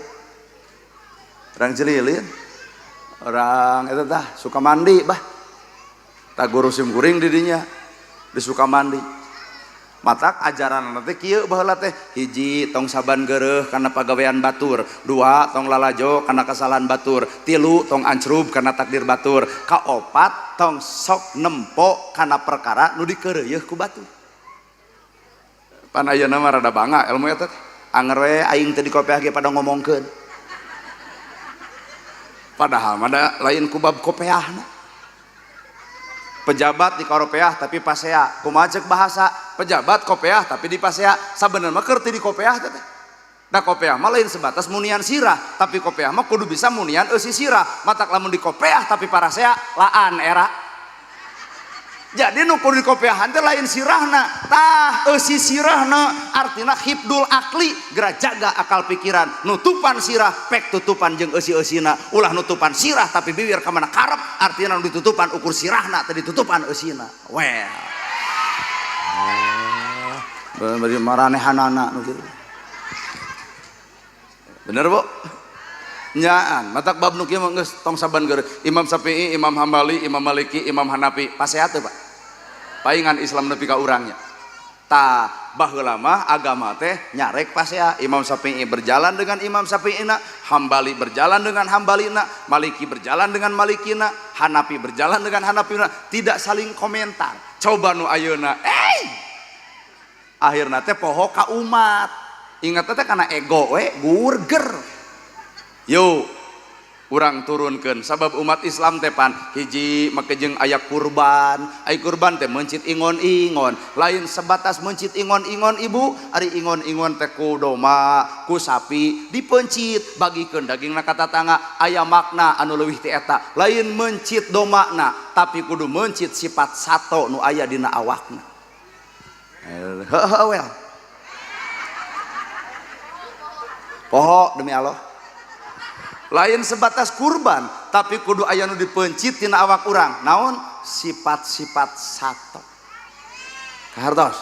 Urang Cililin. Orang eta tah Sukamandi bah. Tah guru sim kuring di dinya di Sukamandi. Matak ajaran teh kieu baheula teh hiji tong saban geureuh kana pagawean batur, dua tong lalajo kana kesalahan batur, tilu tong ancrub kana takdir batur, kaopat tong sok nempo kana perkara nu dikeureuyeun ku batur. Pan ayeuna mah rada bangga ilmu eta teh. Anger we aing teh dikopeah ge pada ngomongkeun. Padahal mah da lain ku bab kopeahna. Pejabat di kopeah tapi pasea, kumaha ceuk bahasa pejabat kopeah tapi di pasea, sabenerna mah keur teu di kopeah teh. Da kopeah mah lain sebatas munian sirah, tapi kopeah mah kudu bisa munian eusi sirah. Matak lamun di kopeah tapi parasea laan era. Jadi nu kudu di kopeahan teh lain sirahna, tah eusi sirahna artina hibdul akli, geura jaga akal pikiran, nutupan sirah pek tutupan jeung eusi-eusina, ulah nutupan sirah tapi bibir ka mana karep, artina nu ditutupan ukur sirahna teh ditutupan eusina. Well. Bari maranehanana nu kitu. Bener, Bu? Nyaan, matak bab nu kieu mah geus tong saban geureuh. Imam Syafi'i, Imam Hambali, Imam Maliki, Imam Hanafi, pasea teu, Pak? Paingan Islam nepi ka urangnya. Tah, baheula mah agama teh nyarek pasea. Imam Syafi'i berjalan dengan Imam Syafi'ina, Hambali berjalan dengan Hambalina, Maliki berjalan dengan Malikina, Hanafi berjalan dengan Hanafina, tidak saling komentar. Coba nu ayeuna, akhirna teh poho ka umat. Ingat teh kana ego we, gurger. Yuk, urang turunkeun sabab umat Islam teh pan hiji make jeung aya kurban, ai kurban teh meuncit ingon-ingon, lain sebatas meuncit ingon-ingon ibu, ari ingon-ingon teh ku domba, ku sapi dipeuncit, bagikeun dagingna ka tatangga, aya makna anu leuwih ti eta, lain meuncit dombana, tapi kudu meuncit sifat sato nu aya dina awakna. Heuh well. Poho demi Allah. Lain sebatas kurban, tapi kudu aya nu dipeuncit tina awak urang. Naon? Sifat-sifat sato. Kahartos.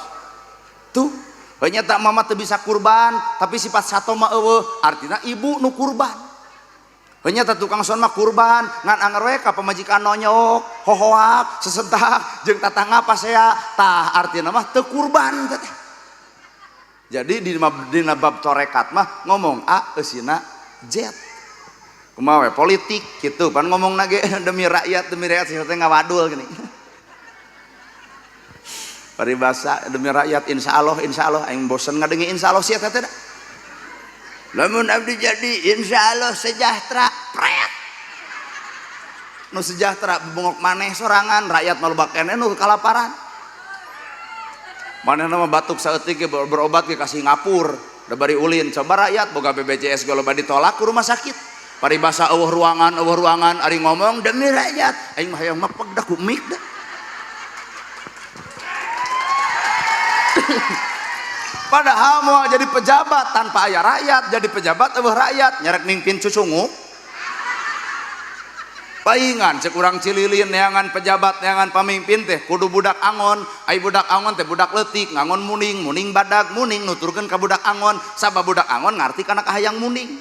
Tuh, banyak tak mama teu bisa kurban, tapi sifat sato mah eueuh, artina ibu nu kurban. Heunya teh tukang son mah kurban, ngan anger we ka pamajikan nonyok, hohoak, sesentak, jeung tatangga pasea, tah artina mah teu kurban teh. Jadi dina bab torekat mah ngomong A eusina Z. Kumaha we politik gitu pan ngomong nage demi rakyat sih teh ngawadul gini. Paribasa demi rakyat insyaallah aing bosen ngadengi insyaallah sia teh da. Lamun abdi jadi insyaallah sejahtera pret. Nu sejahtera bengok maneh sorangan rakyat mah loba keneh nu kalaparan. Manehna mah batuk saeutik ge berobat ge ka Singapura da bari ulin coba rakyat boga BPJS ge loba ditolak ku rumah sakit. Paribasa eueuh ruangan ari ngomong demi rakyat aing mah hayang mapeg da ku mik da. Padahal mau jadi pejabat tanpa aya rakyat, jadi pejabat eueuh rakyat nyarek mimpin cucunguk. Paingan cek urang Cililin neangan pejabat neangan pamimpin teh kudu budak angon, ai budak angon teh budak leutik ngangon muning, muning badag muning nuturkeun ka budak angon, sabab budak angon ngarti kana kahayang muning.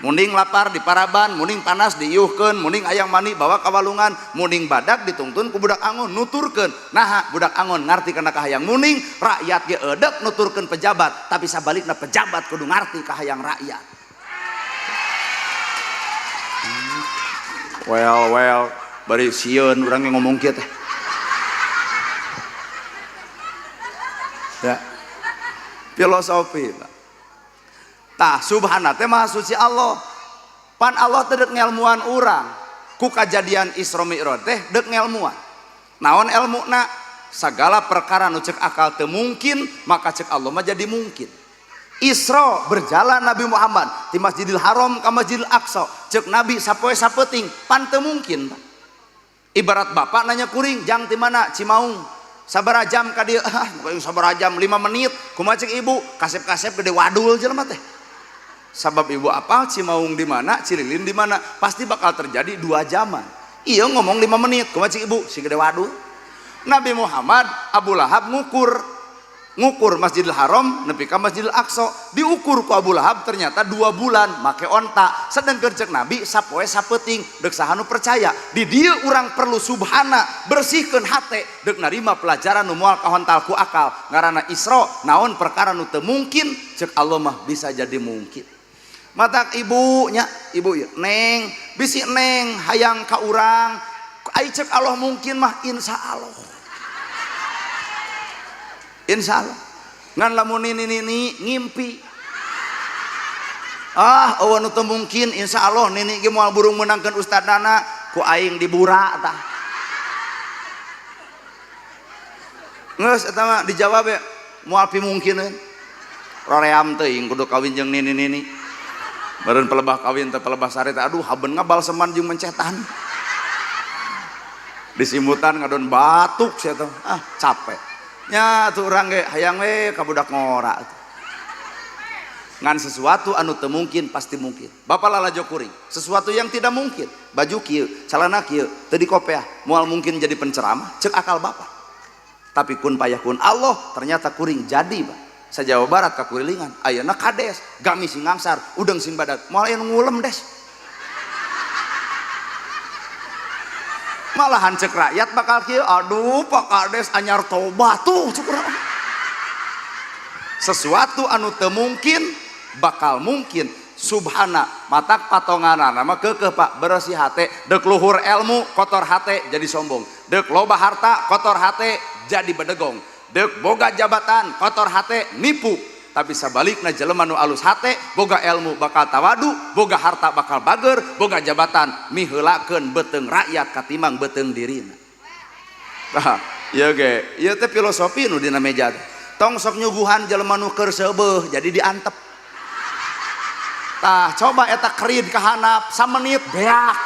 Muning lapar di paraban, muning panas diiuhkeun, muning hayang mani bawa ka walungan, muning badag ditungtun ku budak angon nuturkeun. Naha budak angon ngarti kana kahayang muning, rakyat ge eudek nuturkeun pejabat, tapi sabalikna pejabat kudu ngarti kahayang rakyat. Well, bari sieun urang ngomong kieu teh. Ya. Filosofi. Tah subhana teh maha suci Allah. Pan Allah teh deuk ngelmuan urang. Ku kajadian Isra Mi'raj teh deuk ngelmuan. Naon elmuna? Sagala perkara nu ceuk akal teu mungkin, maka ceuk Allah mah jadi mungkin. Isra berjalan Nabi Muhammad di Masjidil Haram ka Masjidil Aqsa. Ceuk Nabi sapoe sapeuting, pan teu mungkin. Ibarat bapak nanya kuring, jang ti mana? Cimaung. Sabaraha jam ka dieu? Ah, bukan sabaraha jam, 5 menit. Kumaha cek ibu? Kasep-kasep gede wadul jelema teh. Sabab ibu apal Cimaung di mana, Cililin di mana, pasti bakal terjadi 2 jaman. Iya ngomong 5 menit, kumaha cek ibu? Si gede wadul. Nabi Muhammad, Abu Lahab ngukur. Ngukur Masjidil Haram nepi ka Masjidil Aqsa, diukur ku Abu Lahab ternyata 2 bulan make onta. Sedengkeun cek Nabi sapoe sapeuting, deuk saha nu percaya. Di dieu urang perlu subhana, bersihkeun hate deuk narima pelajaran nu moal kahontal ku akal. Ngaranna Isra, naon perkara nu teu mungkin cek Allah mah bisa jadi mungkin. Matak ibunya, ibu ieu, neng, bisi neng hayang ka urang, ai cek Allah mungkin mah insya Allah. Insya Allah. Ngan lamun nini-nini ngimpi. Ah, eueuh nu teu mungkin insya Allah nini ge moal burung meunangkeun ustadana ku aing dibura tah. Geus eta mah dijawab ya, moal pimungkineun. Roream teuing kudu kawin jeung nini-nini. Beureun pelebah kawin teh pelebah sare teh aduh haben ngabal seman jeung mencetan. Disimutan ngadon batuk sia teh. Ah, capek. Nya tuh urang ge hayang we ka budak ngora. Ngan sesuatu anu teu mungkin pasti mungkin. Bapak lalajo kuring, sesuatu yang tidak mungkin, baju kieu, celana kieu, teu dikopeah, moal mungkin jadi penceramah, cek akal bapak. Tapi kun payakun Allah, ternyata kuring jadi, Pak. Sa-Jawa Barat ka kurilingan, ayeuna kades, gamis sing ngangsar, udeng sing badag, moal aya nu ngulem des. Malahan cek rakyat bakal kieu, aduh Pak Kades anyar tobat tuh cek urang. Sesuatu anu teu mungkin bakal mungkin. Subhana, matak patonganana mah keukeuh Pak, bersih hate, deuk luhur ilmu kotor hate jadi sombong, deuk loba harta kotor hate jadi bedegong, deuk boga jabatan kotor hate nipu. Tapi sabalikna jelema nu alus hate, boga ilmu bakal tawadu, boga harta bakal bager, boga jabatan miheulakeun beuteung rakyat katimang beuteung dirina. Tah, ieu ge, ieu teh filosofi nu dina meja teh. Tong sok nyuguhan jelema nu keur seubeuh jadi diantep. Tah, coba eta kerid ka handap samenit beak.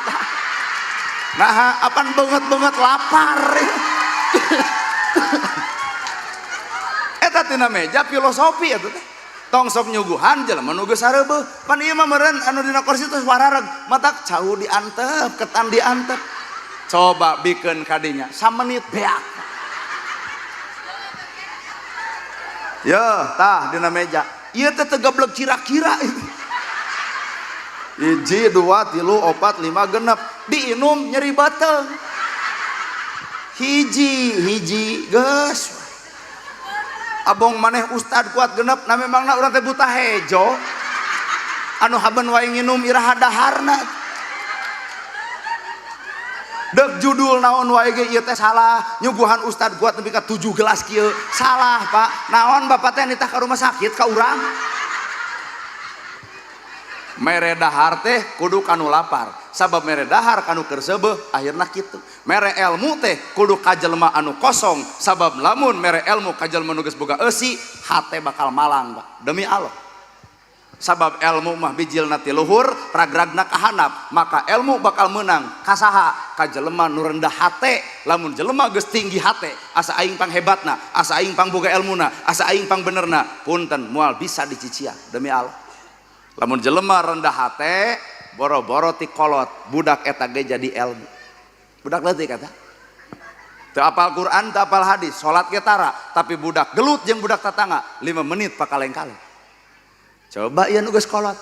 Nah, apan beungeut-beungeut lapar. Eta tina meja filosofi eta teh. Tong sok nyuguhan jelema nu geus sareubeut. Pan ieu mah meureun anu dina kursi teh warareg, matak cau diantep, ketan diantep. Coba bikeun kadinya samenit beak. Yeuh, tah dina meja. Ieu teh teu gebleg kira-kira itu. 1 2 3 4 5 genep diinum nyeri beuteung. Hiji hiji geus. Abong maneh ustad kuat genep, nah memangna urang teh buta hejo. Anu haben wae nginum iraha daharna. Deuk judul naon wae ge ieu teh salah, nyuguhan ustad kuat nepi ka 7 gelas kieu. Salah, Pak. Naon bapak teh nitah ka rumah sakit ka urang? Mere dahar teh kudu kanu lapar. Sabab mere dahar kanu keur seubeuh akhirna kitu. Mere ilmu teh kudu ka jelema anu kosong. Sabab lamun mere ilmu ka jelema nu geus boga eusi, hate bakal malang, Pak. Demi Allah. Sabab ilmu mah bijilna ti luhur, ragragna ka handap, maka ilmu bakal meunang ka saha? Ka jelema nu rendah hate. Lamun jelema geus tinggi hate, asa aing panghebatna, asa aing pangboga elmuna, asa aing pangbenerna, punten moal bisa dicician demi Allah. Lamun jelema rendah hate, boro-boro ti kolot, budak eta ge jadi ilmu. Budak leutik eta. Teu apal Quran, teu apal hadis, salat ge tara, tapi budak gelut jeung budak tatangga 5 menit pakaleng-kaleng. Coba ieu nu geus kolot.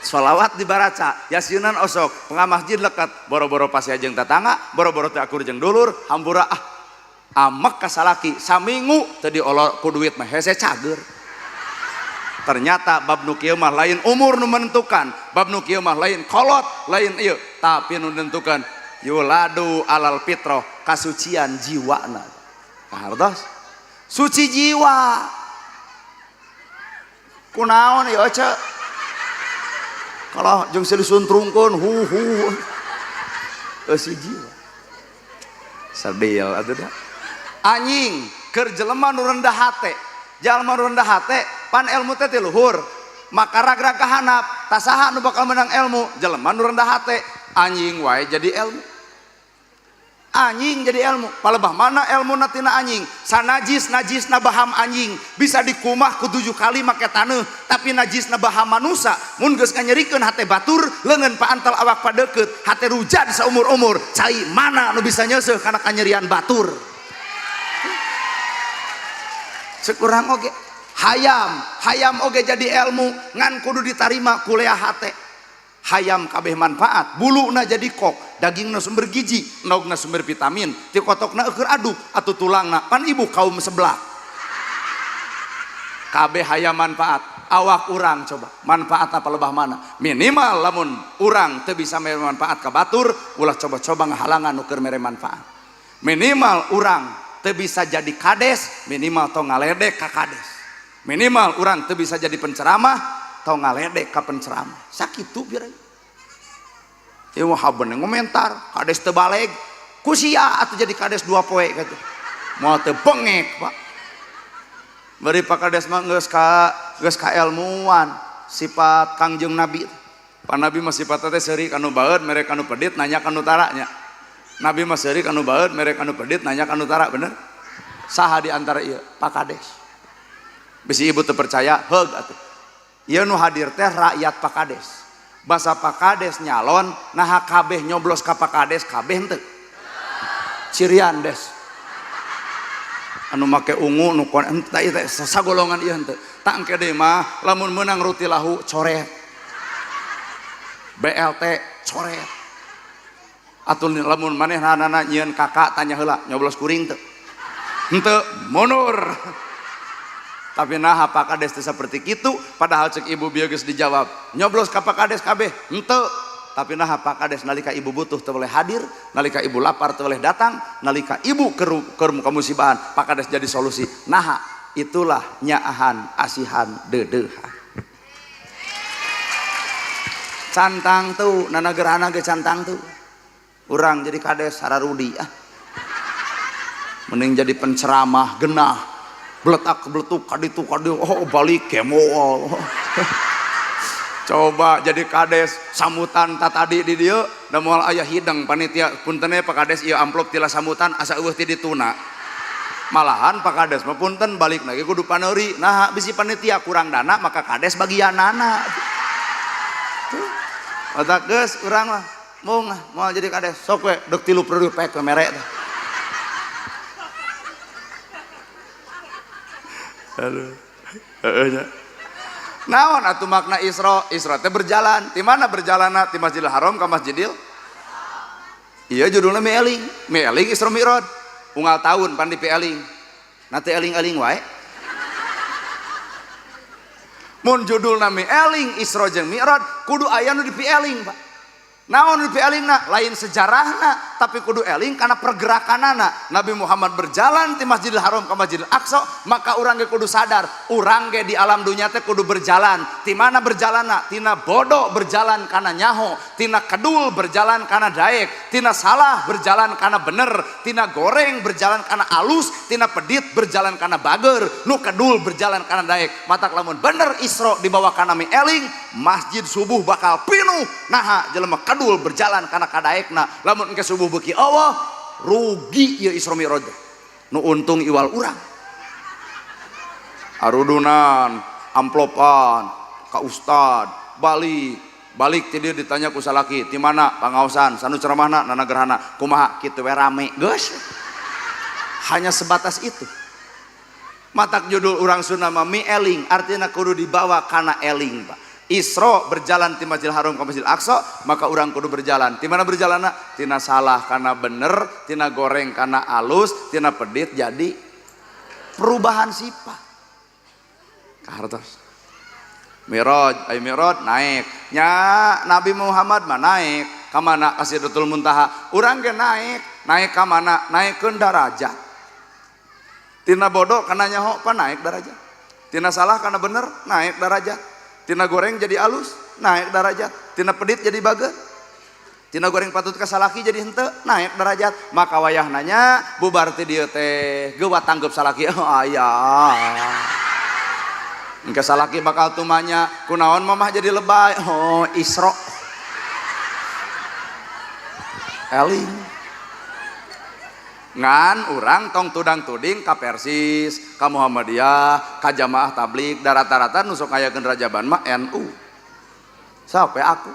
Sholawat dibaraca, yasinan osok, pengamasjid lekat, boro-boro pasea jeung tatangga, boro-boro teu akur jeung dulur, hampura ah. Amek ka salaki saminggu teu diolor ku duit mah hese cager. Ternyata bab nu kieu mah lain umur nu menentukan, bab nu kieu mah lain kolot, lain ieu, tapi nu menentukan yuladu alal fitrah, kasucian jiwana. Kahartos? Suci jiwa. Kunaon ieu ce? Kalau jeung silih suntrungkeun hu hu. Eusi jiwa. Sadil atuh da. Anjing keur jelema nu rendah hate. Jalma nu rendah hate pan ilmu teh ti luhur, maka ragrag ka handap, tah saha nu bakal menang ilmu? Jelema nu rendah hate. Anjing wae jadi ilmu. Anjing jadi ilmu. Palebah mana ilmu tina anjing? Sanajis najisna baham anjing bisa dikumah ku 7 kali make taneuh, tapi najisna baham manusa mun geus nganyerikeun hate batur, leungeun paantel awak padeukeut, hate rujad saumur-umur, cai mana nu bisa nyeuseuh kana kanyerian batur? Ceuk urang oge hayam, hayam oge jadi ilmu ngan kudu ditarima kuleah hate. Hayam kabeh manfaat, buluna jadi kok, dagingna sumber gizi, endogna sumber vitamin, ti kotokna eueur aduk atuh tulangna pan ibu kaum sebelah. Kabeh hayam manfaat, awak urang coba manfaat apa lebah mana? Minimal lamun urang teu bisa mere manfaat ka batur, ulah coba-coba ngahalangan nu keur mere manfaat. Minimal urang teu bisa jadi kades, minimal tong ngaledek ka kades. Minimal urang teu bisa jadi penceramah, tong ngaledek ka penceramah. Sakitu bieu. Ieu mah haben ngomentar, kades teu baleg, ku sia atuh jadi kades 2 poe kitu. Moal teu bengek, Pak. Bari Pak Kades mah geus kaelmuan sifat Kangjeng Nabi. Pak Nabi mah sifatna teh seuri kanu baeud, mere kanu pedit, nanya kanu tara nya. Nabi mah seuri kanu baeud, mere kanu pedit, nanya kanu tara, bener? Saha di antara ieu? Pak Kades. Bisi ibu teu percaya, heug atuh. Ieu nu hadir teh rakyat Pak Kades. Basa Pak Kades nyalon, naha kabeh nyoblos ka Pak Kades, kabeh henteu. Cirian des. Anu make ungu nu kon henteu ieu teh sagolongan ieu henteu. Tak engke deui mah lamun meunang rutilahu coret. BLT coret. Atuh lamun manehna nyieun kakak tanya heula nyoblos kuring teu. Henteu mundur. Tapi nah Pak Kades teh seperti kitu, padahal cek ibu bieu geus dijawab nyoblos ka Pak Kades kabeh henteu. Tapi nah Pak Kades nalika ibu butuh teu boleh hadir, nalika ibu lapar teu boleh datang, nalika ibu keur kamusibahan Pak Kades jadi solusi. Naha itulah nyaahan asihan deudeuhan. Cantang tuh nana gerhana ge cantang tuh. Urang jadi kades sararudi ah. Mending jadi penceramah genah. Beletak beletuk kaditu kaditu, oh balik kemo. Coba jadi kades sambutan tadi di dieu da moal aya hidang panitia punten Pak Kades ieu amplop tila sambutan asa eueuh ti dituna. Malahan Pak Kades mah punten balik lagi kudu paneuri. Nah bisi panitia kurang dana maka kades bagianana. Tuh. Otak geus urang mah mung moal jadi kades sok we deuk 3 periode pek we mere teh. Aduh. Heeh nya. Naon atuh makna Isra? Isra teh berjalan. Di mana berjalanna? Di Masjidil Haram ka Masjidil? Iya judulna Mieling. Mieling Isra Mi'raj. Unggal tahun pan di Mieling. Na teh eling-eling wae. Mun judulna Mieling Isra jeung Mi'raj kudu aya nu dipieling, Pak. Naon nu dipielingna? Lain sejarahna, tapi kudu eling karena pergerakanana. Nabi Muhammad berjalan di Masjidil Haram ke Masjidil Aqsa, maka urang ge kudu sadar, urang ge di alam dunia teh kudu berjalan. Ti mana berjalanna? Tina bodoh berjalan kana nyaho, tina kedul berjalan kana daek, tina salah berjalan kana bener, tina goreng berjalan kana alus, tina pedit berjalan kana bager, nu kedul berjalan kana daek. Matak lamun bener Isra dibawa kana eling, masjid subuh bakal pinuh. Naha jelema kedul berjalan kana kadaekna, lamun engke subuh beuki Allah rugi ieu Isra Mi'raj. Nu untung iwal urang. Arudunan, amplopan, ka ustad, balik, balik ti dieu ditanya ku salaki, ti mana pangaosan, sanu ceramahna, nana gerhana, kumaha kitu we rame geus. Hanya sebatas itu. Matak judul urang Sunda mah Mieling, artinya kudu dibawa kana eling, Pak. Isra berjalan ti Masjidil Haram ke Masjidil Aqsa, maka urang kudu berjalan. Ti mana berjalanna? Tina salah kana bener, tina goreng kana alus, tina pedit jadi perubahan sifat. Kahartos. Mi'raj, ay Mi'raj naik. Nya Nabi Muhammad mah naik ka mana? Ka Sidratul Muntaha. Urang ge naik, naik ka mana? Naikkeun darajat. Tina bodoh kana nyaho pa naik darajat. Tina salah kana bener naik darajat. Tina goreng jadi alus, naik darajat. Tina pedit jadi bager. Tina goreng patut ka salaki jadi henteu, naik derajat. Maka wayah nanya bubar ti dieu teh geuwat tanggeup salaki. Oh aya. Engke salaki bakal tumanya, kunaon mamah jadi lebay. Oh Isra. Eling. Ngan urang tong tudang tuding ka Persis, ka Muhammadiyah, ka jamaah tabligh, da rata-rata nu sok ngayakeun rajaban mah NU. Sampai aku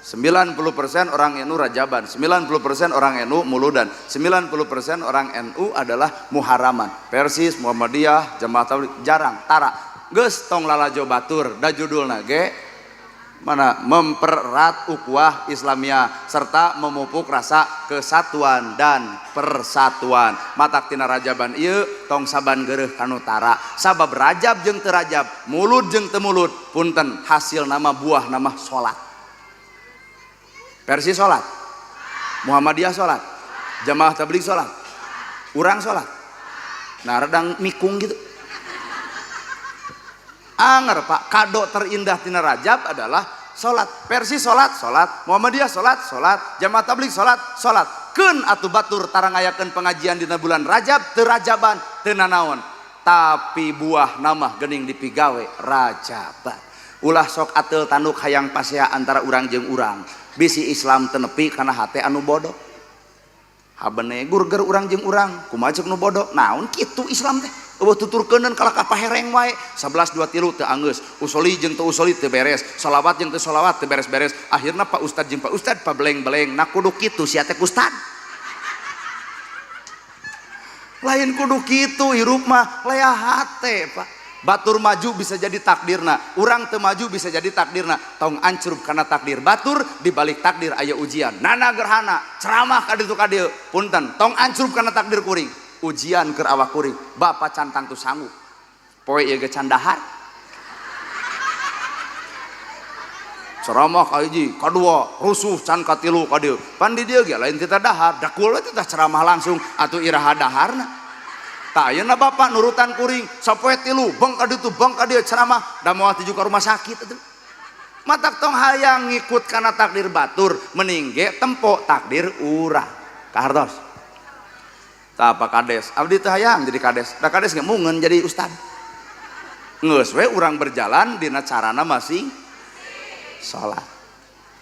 90% orang NU rajaban, 90% orang NU muludan, 90% orang NU adalah muharaman. Persis, Muhammadiyah, jamaah tabligh jarang, tara. Geus tong lalajo batur, da judulna ge mana mempererat ukhuwah Islamiyah serta memupuk rasa kesatuan dan persatuan. Matak tina rajaban ieu tong saban geureuh kanu tara, sabab rajab jeung teu rajab, mulud jeung teu mulud, punten hasil nama buah nama salat. Persis salat, Muhammadiyah salat, jamaah tabligh salat, urang salat. Nah redang mikung gitu. Anger Pak, kado terindah tina Rajab adalah salat. Persis salat, salat, Muhammadiyah salat, salat, jamaah tabligh salat, salat. Keun atuh batur tara ngayakeun pengajian dina bulan Rajab, teu rajaban, teu nanaon. Tapi buah nama geuning dipigawe rajaban. Ulah sok ateul tanduk hayang pasea antara urang jeung urang. Bisi Islam teu nepi kana hate anu bodoh. Habene gurger urang jeung urang, kumaha ceuk nu bodoh? Naon kitu Islam teh? Eueuh tuturkeuneun kalah ka pahereng wae. 11 2 3 teu anggeus, usoli jeung teu usoli teu beres, salawat jeung teu salawat teu beres-beres. Akhirna Pak Ustad jeung Pak Ustad pabeleng-beleng. Nah kudu kitu sia teh ustad. Lain kudu kitu hirup mah lea hate Pak. Batur maju bisa jadi takdirna, urang teu maju bisa jadi takdirna. Tong ancrub kana takdir batur, di balik takdir aya ujian. Nana gerhana, ceramah ka ditu ka dieu. Punten, tong ancrub kana takdir kuring. Ujian keur awak kuring. Bapak can tangtu sanggup. Poe ieu ge can dahar. Ceramah ka hiji, kadua, rusuh can katilu ka dieu. Pan di dieu ge lain tita dahar, dakul we tita ceramah langsung atuh iraha daharna. Tah ayeuna bapak nurutan kuring, sapoe tilu, bang ka ditu, bang ka dieu ceramah, da moal tuju ka rumah sakit atuh. Matak tong hayang ngikut kana takdir batur, mending ge tempo takdir urang. Kahartos. Tah apa kades? Abdi teu hayang jadi kades. Da kades ge mungeun jadi ustad. Geus we urang berjalan dina carana masing salat.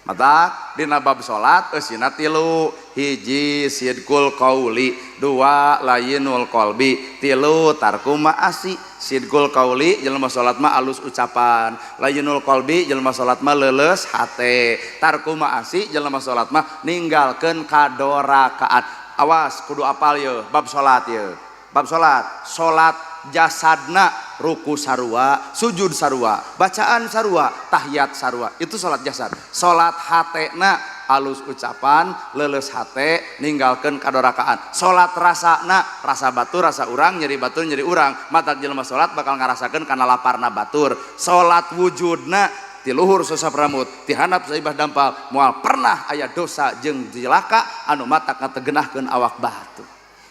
Matak dina bab salat eusina tilu, hiji sidqul qauli, dua layinul qalbi, tilu tarku ma'asi. Sidqul qauli jelema salat mah alus ucapan, layinul qalbi jelema salat mah leuleus hate, tarku ma'asi jelema salat mah ninggalkeun kadorakaan. Awas kudu apal ye bab salat ye. Bab salat, salat jasadna ruku sarua, sujud sarua, bacaan sarua, tahiyat sarua. Itu salat jasad. Salat hatena alus ucapan, leuleus hate, ninggalkeun kadorakaan. Salat rasana, rasa batur, rasa urang, nyeri batur, nyeri urang. Matak jelema salat bakal ngarasakeun kana laparna batur. Salat wujudna ti luhur sosap rambut, ti handap saibah dampal, moal pernah aya dosa jeung cilaka anu matak ngategenahkeun awak batur.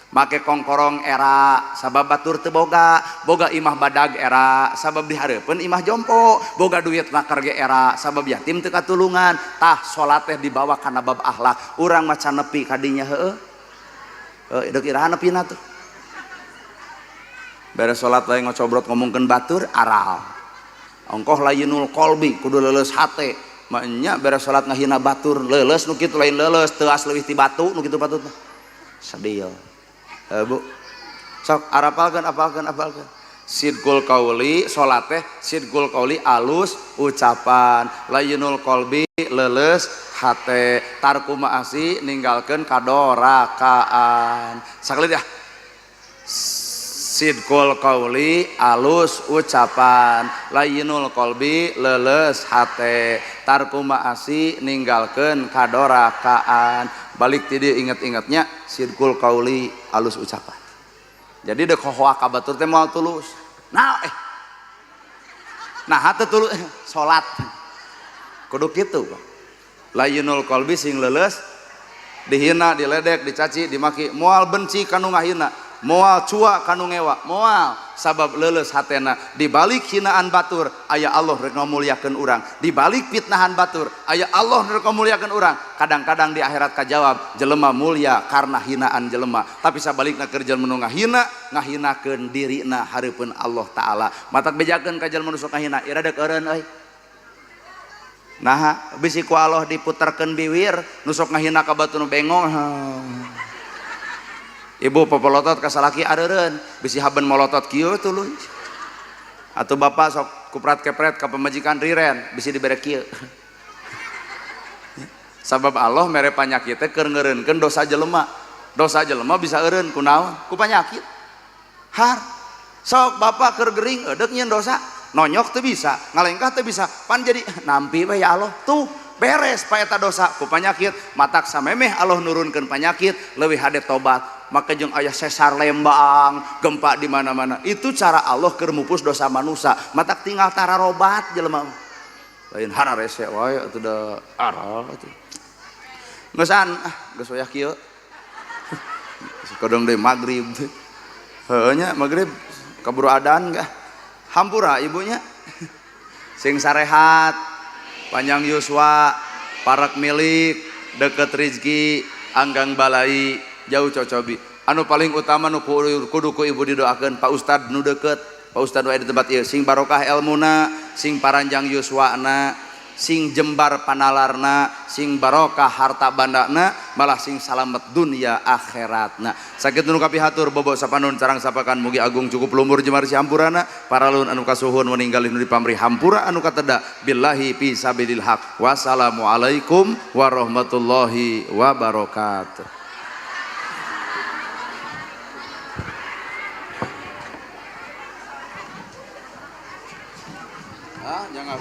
Make kongkorong era sabab batur teu boga, boga imah badag era sabab dihareupeun imah jompo, boga duit makar ge era sabab yatim teu katulungan. Tah salat teh dibawa kana bab akhlak. Urang mah can nepi ka dinya heueuh. Heuh deuk iraha nepina tuh. Beres salat lain ngocobrot ngomongkeun batur aral. Ongkoh layinul qalbi kudu leuleus hate. Maenya beres salat ngahina batur, leuleus nu kitu lain leuleus teuas leuwih ti batu nu kitu patut mah. Sedih. Bu, sok arapalkeun apalkeun apalkeun. Sidqul qauli salat teh sidqul qauli alus ucapan, layinul qalbi leuleus hate, tarku ma'asi ninggalkeun kadorakaan. Sakali dah. Sidqul qauli alus ucapan, layinul qalbi leuleus hate, tarku ma'asi ninggalkeun kadorakaan. Balik ti dieu inget-ingetnya sidqul qauli alus ucapan. Jadi deuk hohoa ka batur teh moal tulus. Nah nah teu tulus salat. Kudu kitu Pak. Layinul qalbi sing leuleus, dihina, diledek, dicaci, dimaki, moal benci kanu ngahina, moal cua kanu ngewa, moal sabab leuleus hatena. Di balik hinaan batur aya Allah rek ngamuliakeun urang, di balik fitnahan batur aya Allah rek ngamuliakeun urang. Kadang-kadang di akhirat kajawab jelema mulia karena hinaan jelema, tapi sabalikna keur jelema nu ngahina, ngahinakeun dirina hareupeun Allah Taala. Matak bejakeun ka jelema nu sok ngahina, ira deuk eureun euy. Nah, bisi ku Allah diputerkeun biwir, nu sok ngahina ka batur nu bengong. Ibu popolotot ka salaki areureun bisi haben molotot kieu tuluy. Atau bapak sok kuprat kepret ka pamajikan riren bisi dibere kieu. Sabab Allah mere panyakit teh keur ngeureunkeun dosa jelema. Dosa jelema bisa eureun ku naon? Ku panyakit. Har. Sok bapak keur gering eudek nyieun dosa, nonyok teu bisa, ngalengkah teu bisa, pan jadi nampi we ya Allah. Tuh beres pa eta dosa ku panyakit, matak samemeh Allah nurunkeun panyakit leuwih hade tobat. Maka jeung aya sesar Lembang, gempa di mana-mana. Itu cara Allah keur mupus dosa manusia. Matak tinggal tararobat jelema. Lain hararese wae atuh da arah atuh. Ngeusan ah geus wayah kieu. Kodong deui magrib. Heueuh nya magrib kaburu adan gah. Hampura ibunya. Sing sarehat, panjang yuswa, parak milik, deket rizki, anggang balai, jauh cocobi. Anu paling utama nu kudu ku ibu didoakeun Pak Ustad nu deket, Pak Ustad nu aya di tempat ieu sing barokah elmuna, sing paranjang yuswana, sing jembar panalarna, sing barokah harta bandana, malah sing salamet dunia akhiratna. Sakitu nu kapihatur bobo sapanun carang sapakan mugi agung cukup lumur jemar si hampurana, paralun anu kasuhun meninggal nu dipamri hampura anu kateda billahi fi sabilil haq. Wassalamualaikum warahmatullahi wabarakatuh. Ah, jangan.